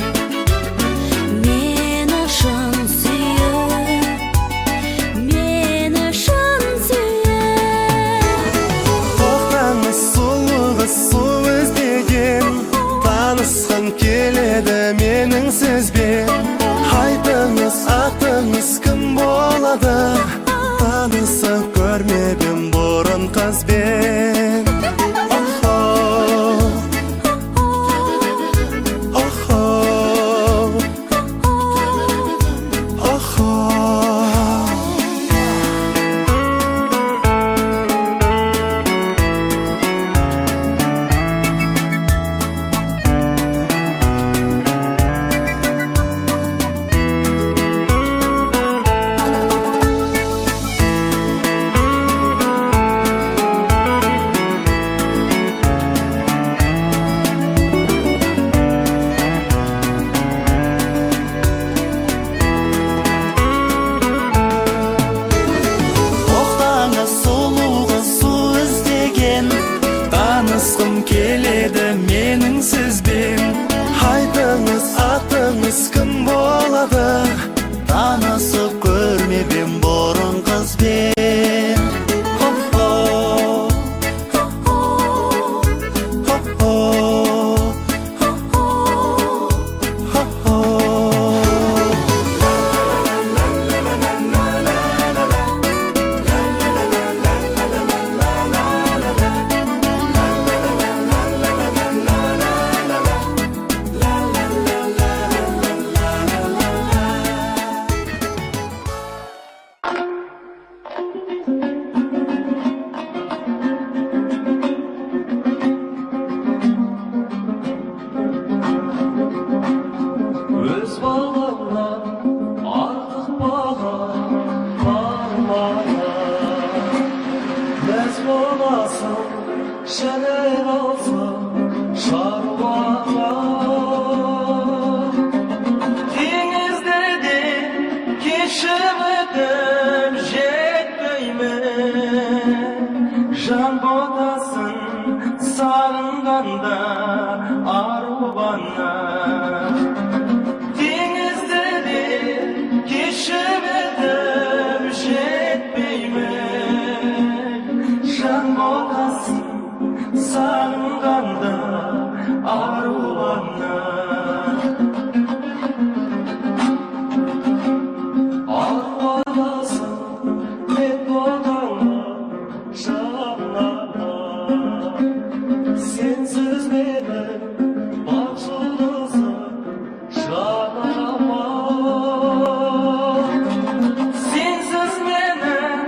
мені шын сүйіп, мені шын сүйіп. Тоқтаңыз, сұлу қыз, су іздеген, танысқым келеді менің сізбен. Айтыңыз, атыңыз кім болады, танысып көрмеп ем бұрын қызбен. Охо, охо, охо. Көріскім келеді менің сізбен. Айтыңыз, атыңыз кім болады? Танысып көрмеп ем бұрын қызбен. Хо-хо, хо-хо, хо-хо, хо-хо. Өз баламнан артық бала бар ма? Мәз боласың, жарай қалсаң шаруаңа. Теңіздерде кешіп өтіп жетпеймін, жан ботасын сағынғанда ару бана. Теңіздерде кешіп өтіп жетпеймін, жан ботасын сағынғанда ару бана. Аруанасың мен ботаңа, жанана. Сенсіз менің бақ жұлдызым жанама. Сенсіз менің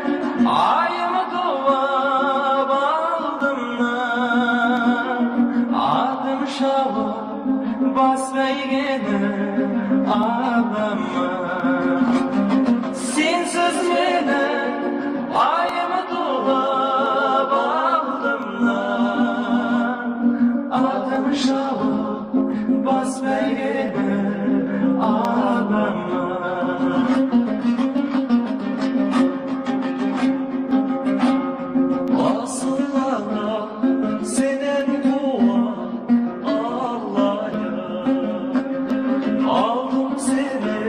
айым туып алдымнан, атым шауып бас бәйгені аламын. Сенсіз менің айым туып алдымнан, атым шауып бас бәйгені аламын. Асыл ана, сенен қуат алайын. Алдым сені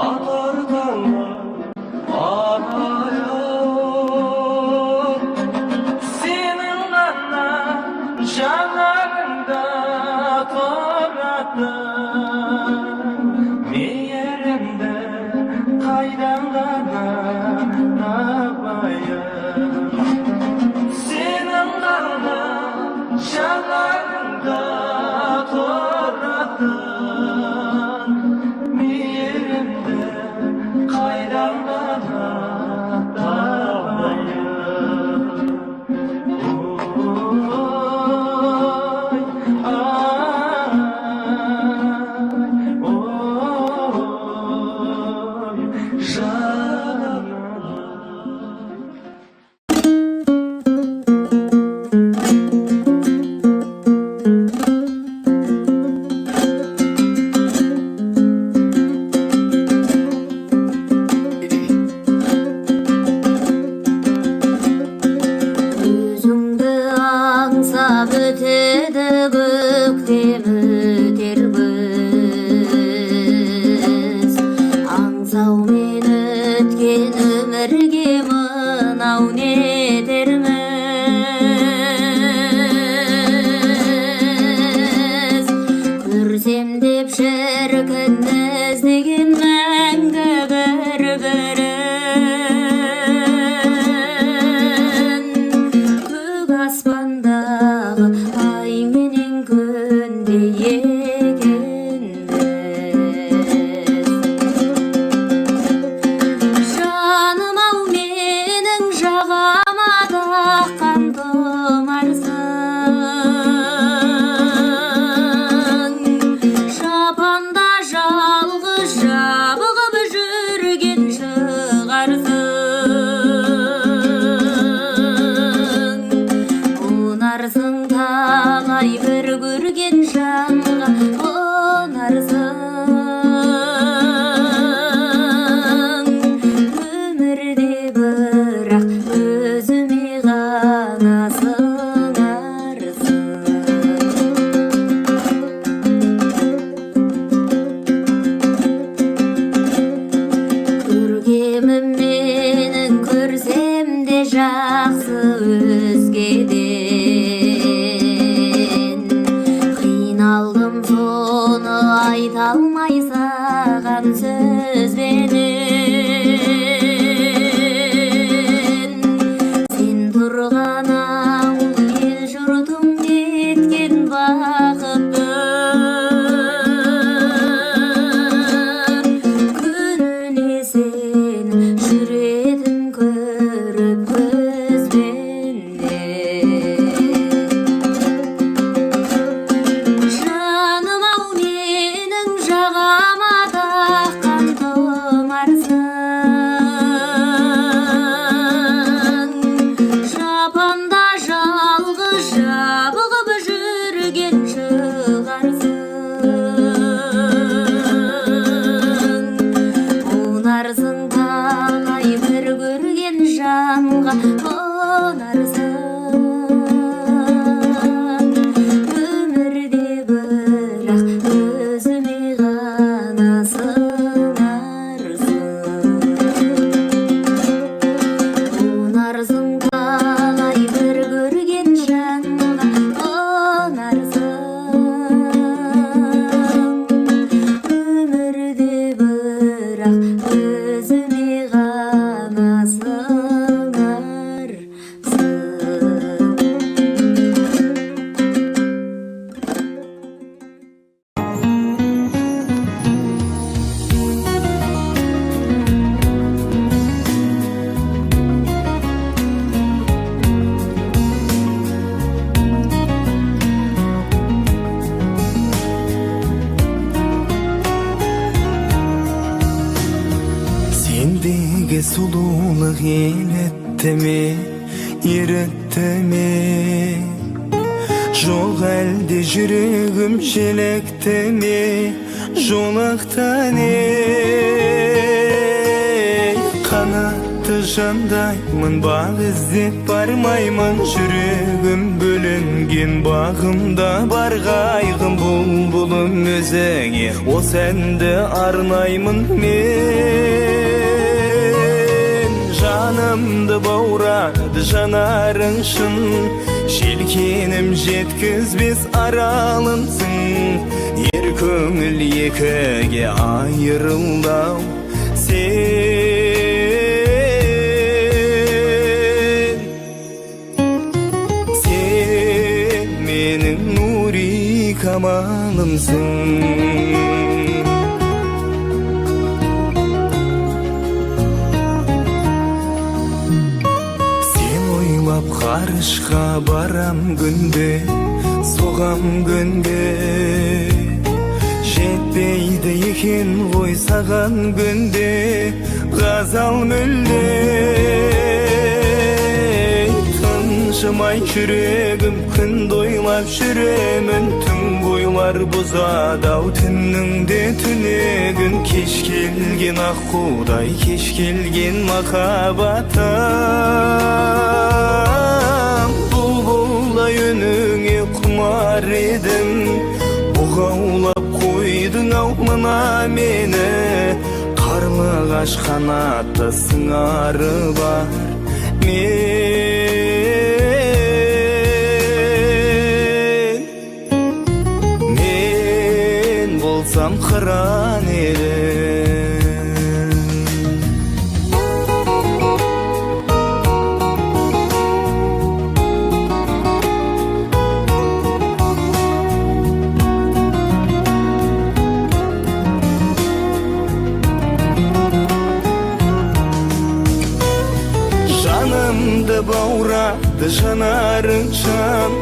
атар таңға арайын. Сенің ғана жанарыңда тұратын мейірімді қайдан ғана табайын? Сенің ғана жанарыңда тұратын мейірімді қайдан ғана табайын? Ой, ай, ой, жаным. Өзіңді аңсап өтеді көктем, өтер күз. Аңсаумен өткен өмірге мынау не дерміз? Көрсем деп шіркін іздеген мәңгі бір бірін, көк аспандағы ай менен күндей екенбіз. Жаным ау, жанға қонарсың. Өмірде бірақ өзіме ғана сыңарсың. Қонарсың талай бір көрген жанға қонарсың. Өмірде бірақ өзіме ғана сыңарсың. Сендегі сұлулық елітті ме, ерітті ме? Жоқ әлде жүрегім желікті ме, жолықты не? Қанатты жандаймын, бақ іздеп бармаймын. Жүрегім бөлінген, бағымда бар қайғым. Бұлбұлым, өзіңе осы әнді арнаймын мен. Жанымды баурады жанарың шын, желкенім жеткізбес аралымсың. Ер көңіл екіге айырылды-ау сен. Сен менің нури камалымсың. Сен ойлап ғарышқа барам күнде, соғам күнде. Жетпейді екен ғой саған күнде ғазал мүлде. Тыншымай жүрегім күнді ойлап жүремін. Түн бойлар бұзады ау түннің де түнегін. Кеш келген аққудай, кеш келген махаббатым. Бұлбұлдай үніңе құмар едім, бұғаулап қойдың ау мына мені. Қарлығаш қанатты сыңары бар мен. Мен болсам қыран едім. Жанымды баурады жанарың шын,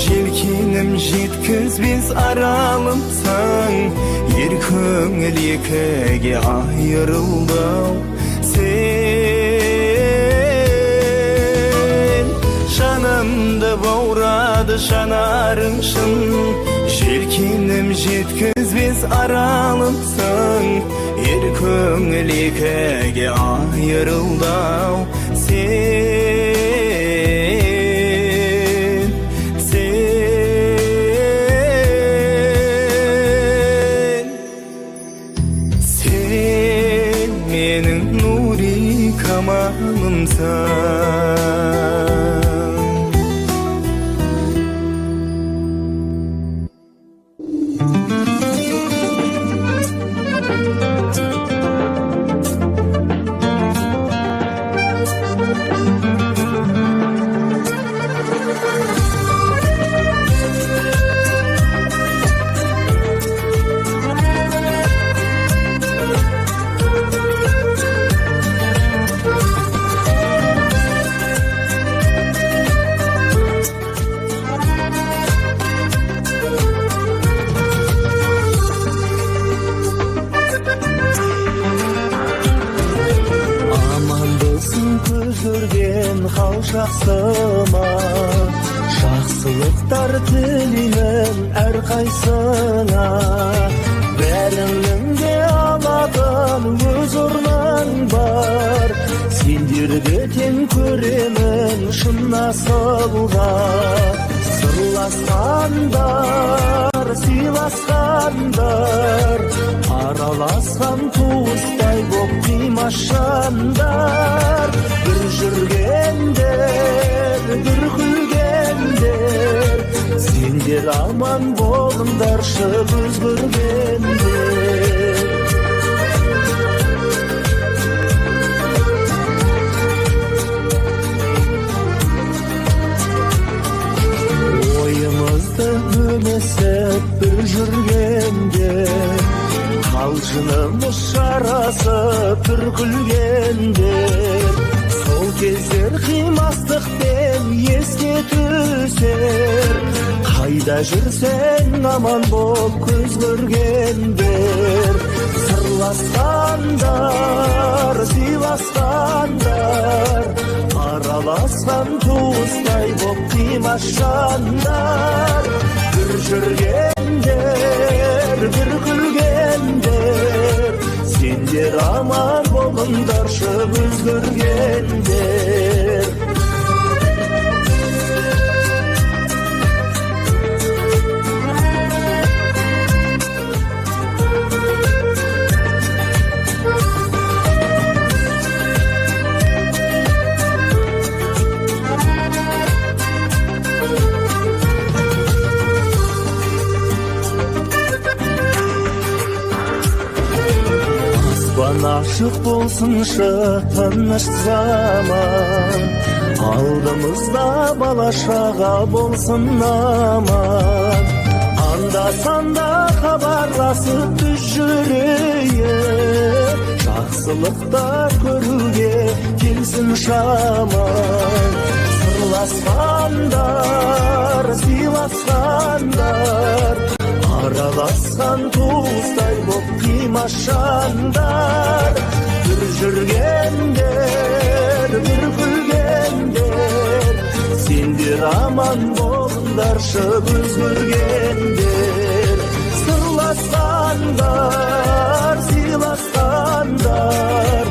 желкенім жеткізбес аралымсың. Ер көңіл екіге айырылды-ау сен. Жанымды баурады жанарың шын, желкенім жеткізбес аралымсың. Ер көңіл екіге айырылды-ау сен. Сен, сен менің нури камалымсың. Аман болсын көз көрген хал жақсы ма? Жақсылықтар тілеймін әрқайсыңа. Бәріңнің де алатын өз орның бар. Сендерді тең көремін шын асылға. Сырласқандар, сыйласқандар, араласқан туыстай боп қимас жандар. Бір жүргендер, бір күлгендер, сендер аман болыңдаршы көз көргендер. Ойымызды бөлісіп бір жүргенде, қалжыңымыз жарасып бір күлгенде, сол кездер қимастықпен еске түсер. Қайда жүрсең аман бол көз көргендер. Сырласқандар, сыйласқандар, араласқан туыстай боп қимас жандар. Бір жүргендер, бір күлгендер, сендер аман болыңдаршы көз көргендер. Аспан ашық болсыншы тыныш заман, алдымызда бала шаға болсын аман. Анда санда хабарласып біз жүрейік, жақсылықтар көруге келсін шаман. Сырласқандар, сыйласқандар, араласқан туыстай боп қимас жандар. Бір жүргендер, бір күлгендер, сендер аман болыңдаршы көз көргендер. Сырласқандар, сыйласқандар,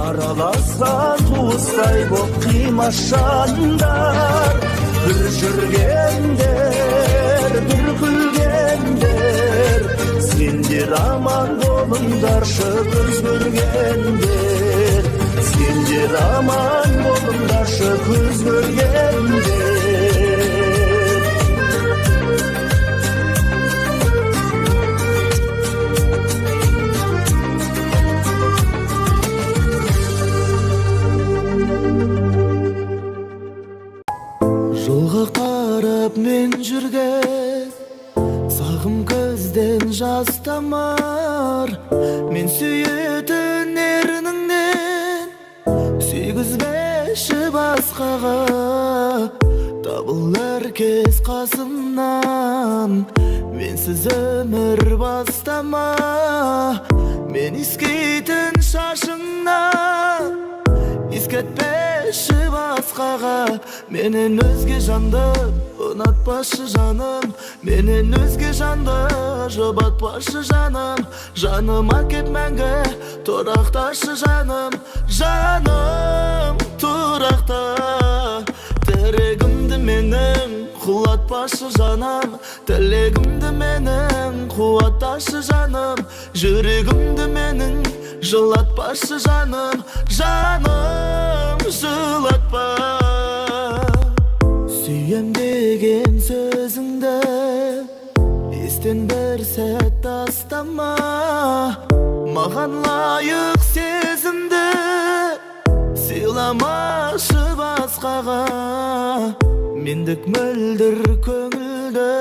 араласқан туыстай боп қимас жандар. Бір жүргендер, бір күлгендер, сендер аман болыңдаршы көз көргендер. Сендер аман болыңдаршы көз көргендер. Жолға қарап мен жүрген, сағым көзден жас тамар. Мен сүйетін ерніңнен сүйгізбеші басқаға. Табылар кез қасымнан, менсіз өмір бастама. Мен иіскейтін шашыңнан иіскетпеші басқаға. Менен өзге жанды ұнатпашы жаным, менен өзге жанды жұбатпашы жаным. Жаныма кеп мәңгі тұрақташы жаным, жаным тұрақта. Тірегімді менің құлатпашы жаным, тілегімді менің қуатташы жаным. Жүрегімді менің жылатпашы жаным, жаным жылатпа. Сүйем деген сөзіңді естен бір сәт тастама. Маған лайық сезімді сыйламашы басқаға. Мендік мөлдір көңілді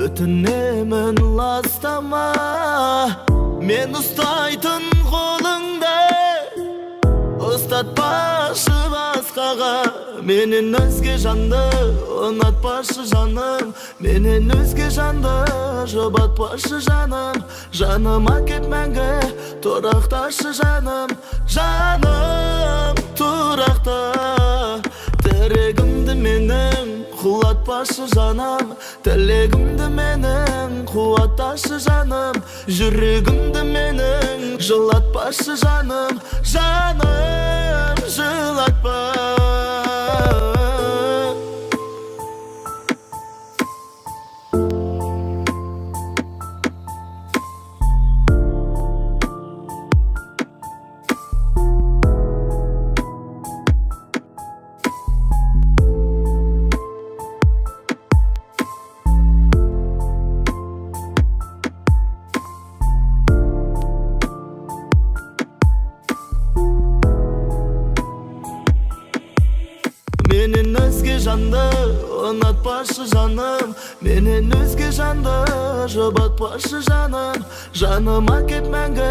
өтінемін ластама. Мен ұстайтын қолыңды ұстатпашы басқаға. Менен өзге жанды ұнатпашы жаным, менен өзге жанды жұбатпашы жаным. Жаныма кеп мәңгі тұрақташы жаным, жаным тұрақта. Тірегімді менің құлатпашы Жылатпашы жаным, тілегімді менің қуатташы жаным, жүрегімді менің жылатпашы жаным, жаным жылатпа. Менен өзге жанды ұнатпашы жаным, менен өзге жанды жұбатпашы жаным, жаныма кеп мәңгі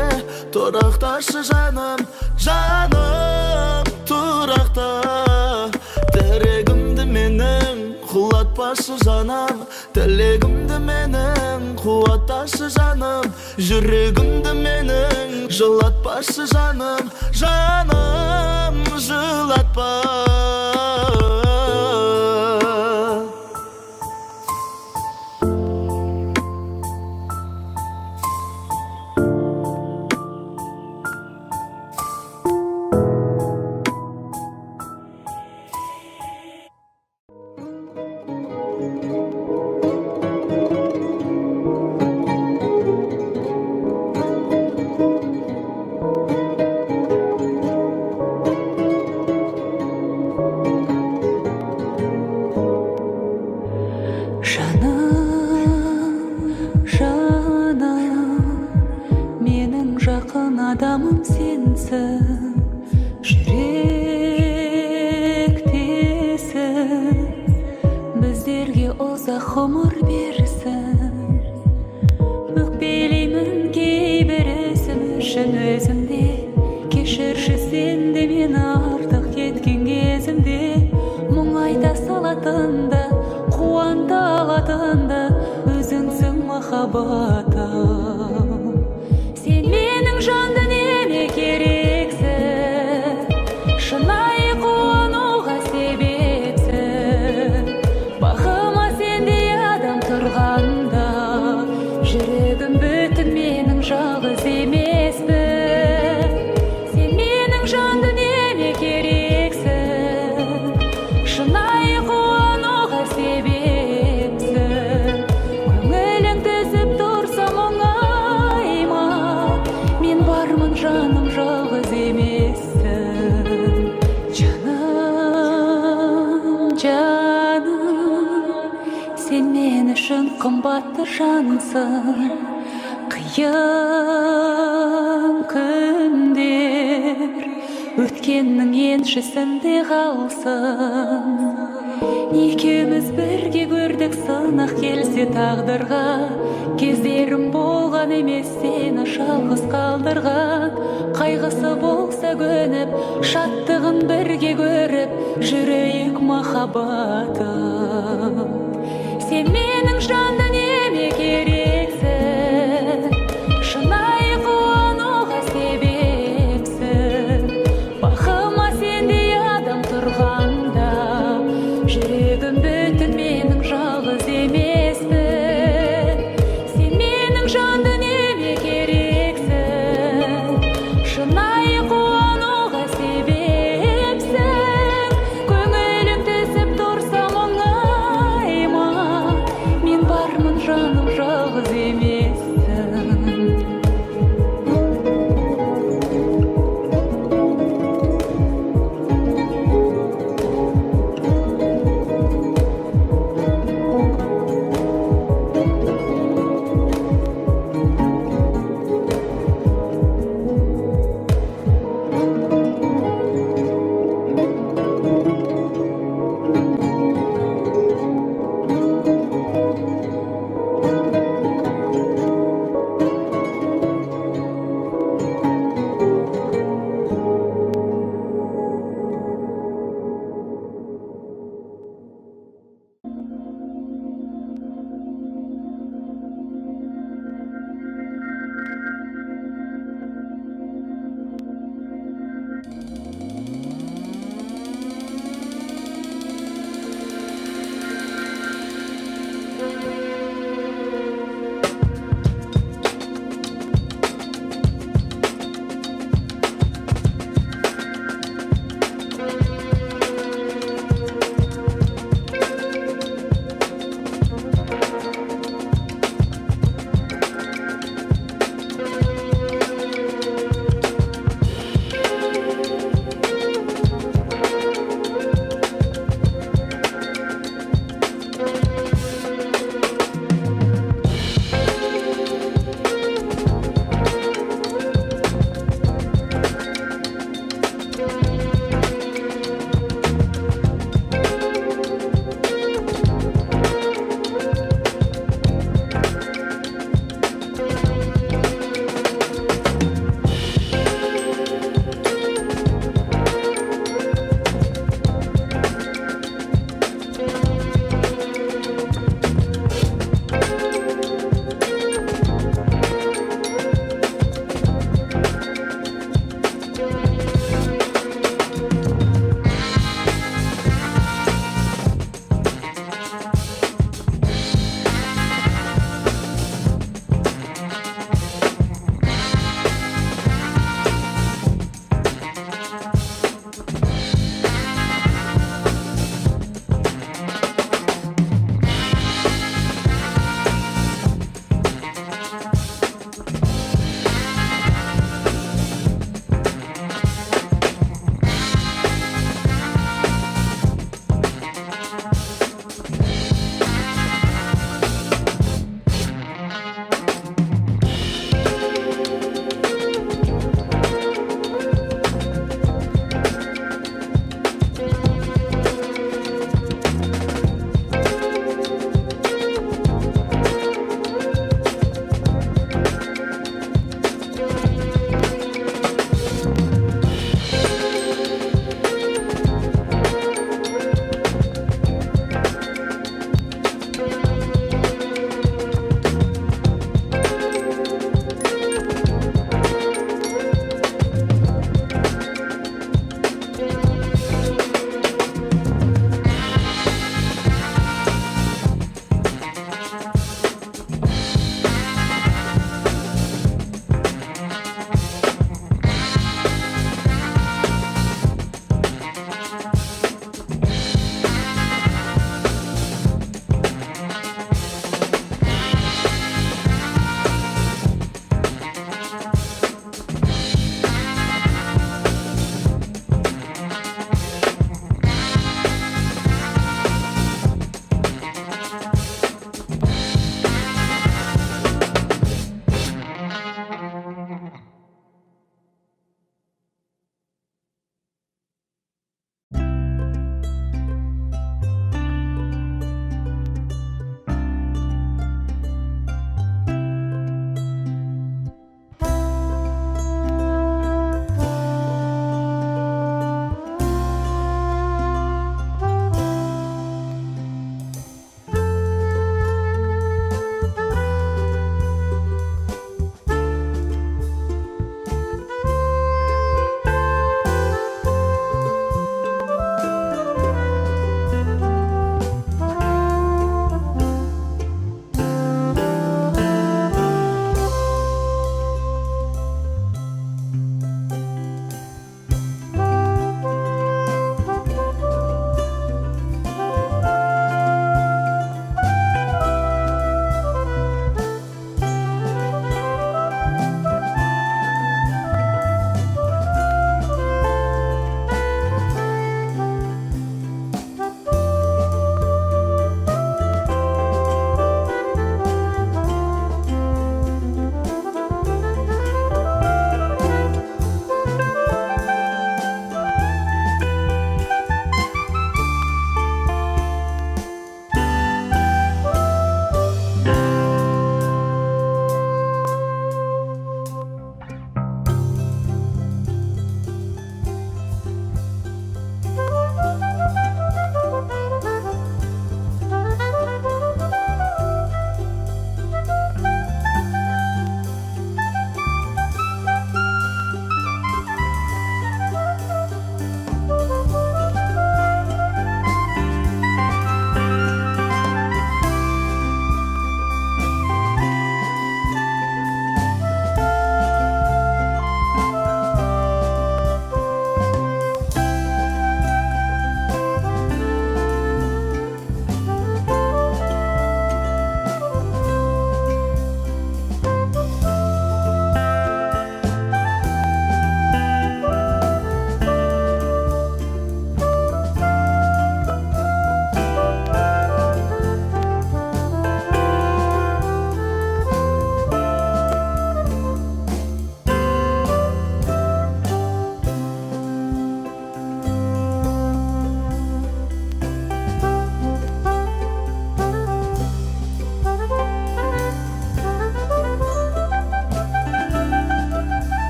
тұрақташы жаным, жаным тұрақта. Тірегімді менің құлатпашы жаным, тілегімді менің қуатташы жаным, жүрегімді менің жылатпашы жаным, жаным жылатпа. Жаным, жаным, менің жақын адамым сенсің, жүректесің, біздерге ұзақ ғұмыр берсін. Өкпелеймін кейбір ісім үшін өзімде, кешірші сен де мені артық кеткен кезімде, мұңайта салатын да, қуанта алатын да өзіңсің махаббатым. Сен менің жан дүниеме керексің, шынайы қуануға себепсің. Бағыма сендей адам тұрғанда, жүрегім бүтін менің жалғыз емеспін. Сен менің жан дүниеме керексің, шынайы қуануға себепсің. Көңілің түсіп тұрса мұңайма, мен бармын жаным, жалғыз емессің. Жаным, жаным, сен мен үшін қымбатты жансың. Қиын күндер өткеннің еншісінде қалсын. Екеуміз бірге көрдік сынақ келсе тағдырға, кездерім болған емес сені жалғыз қалдырған. Қайғысы болса көніп, шаттығын бірге көріп, жүрейік махаббатым. Сен менің жан дүнием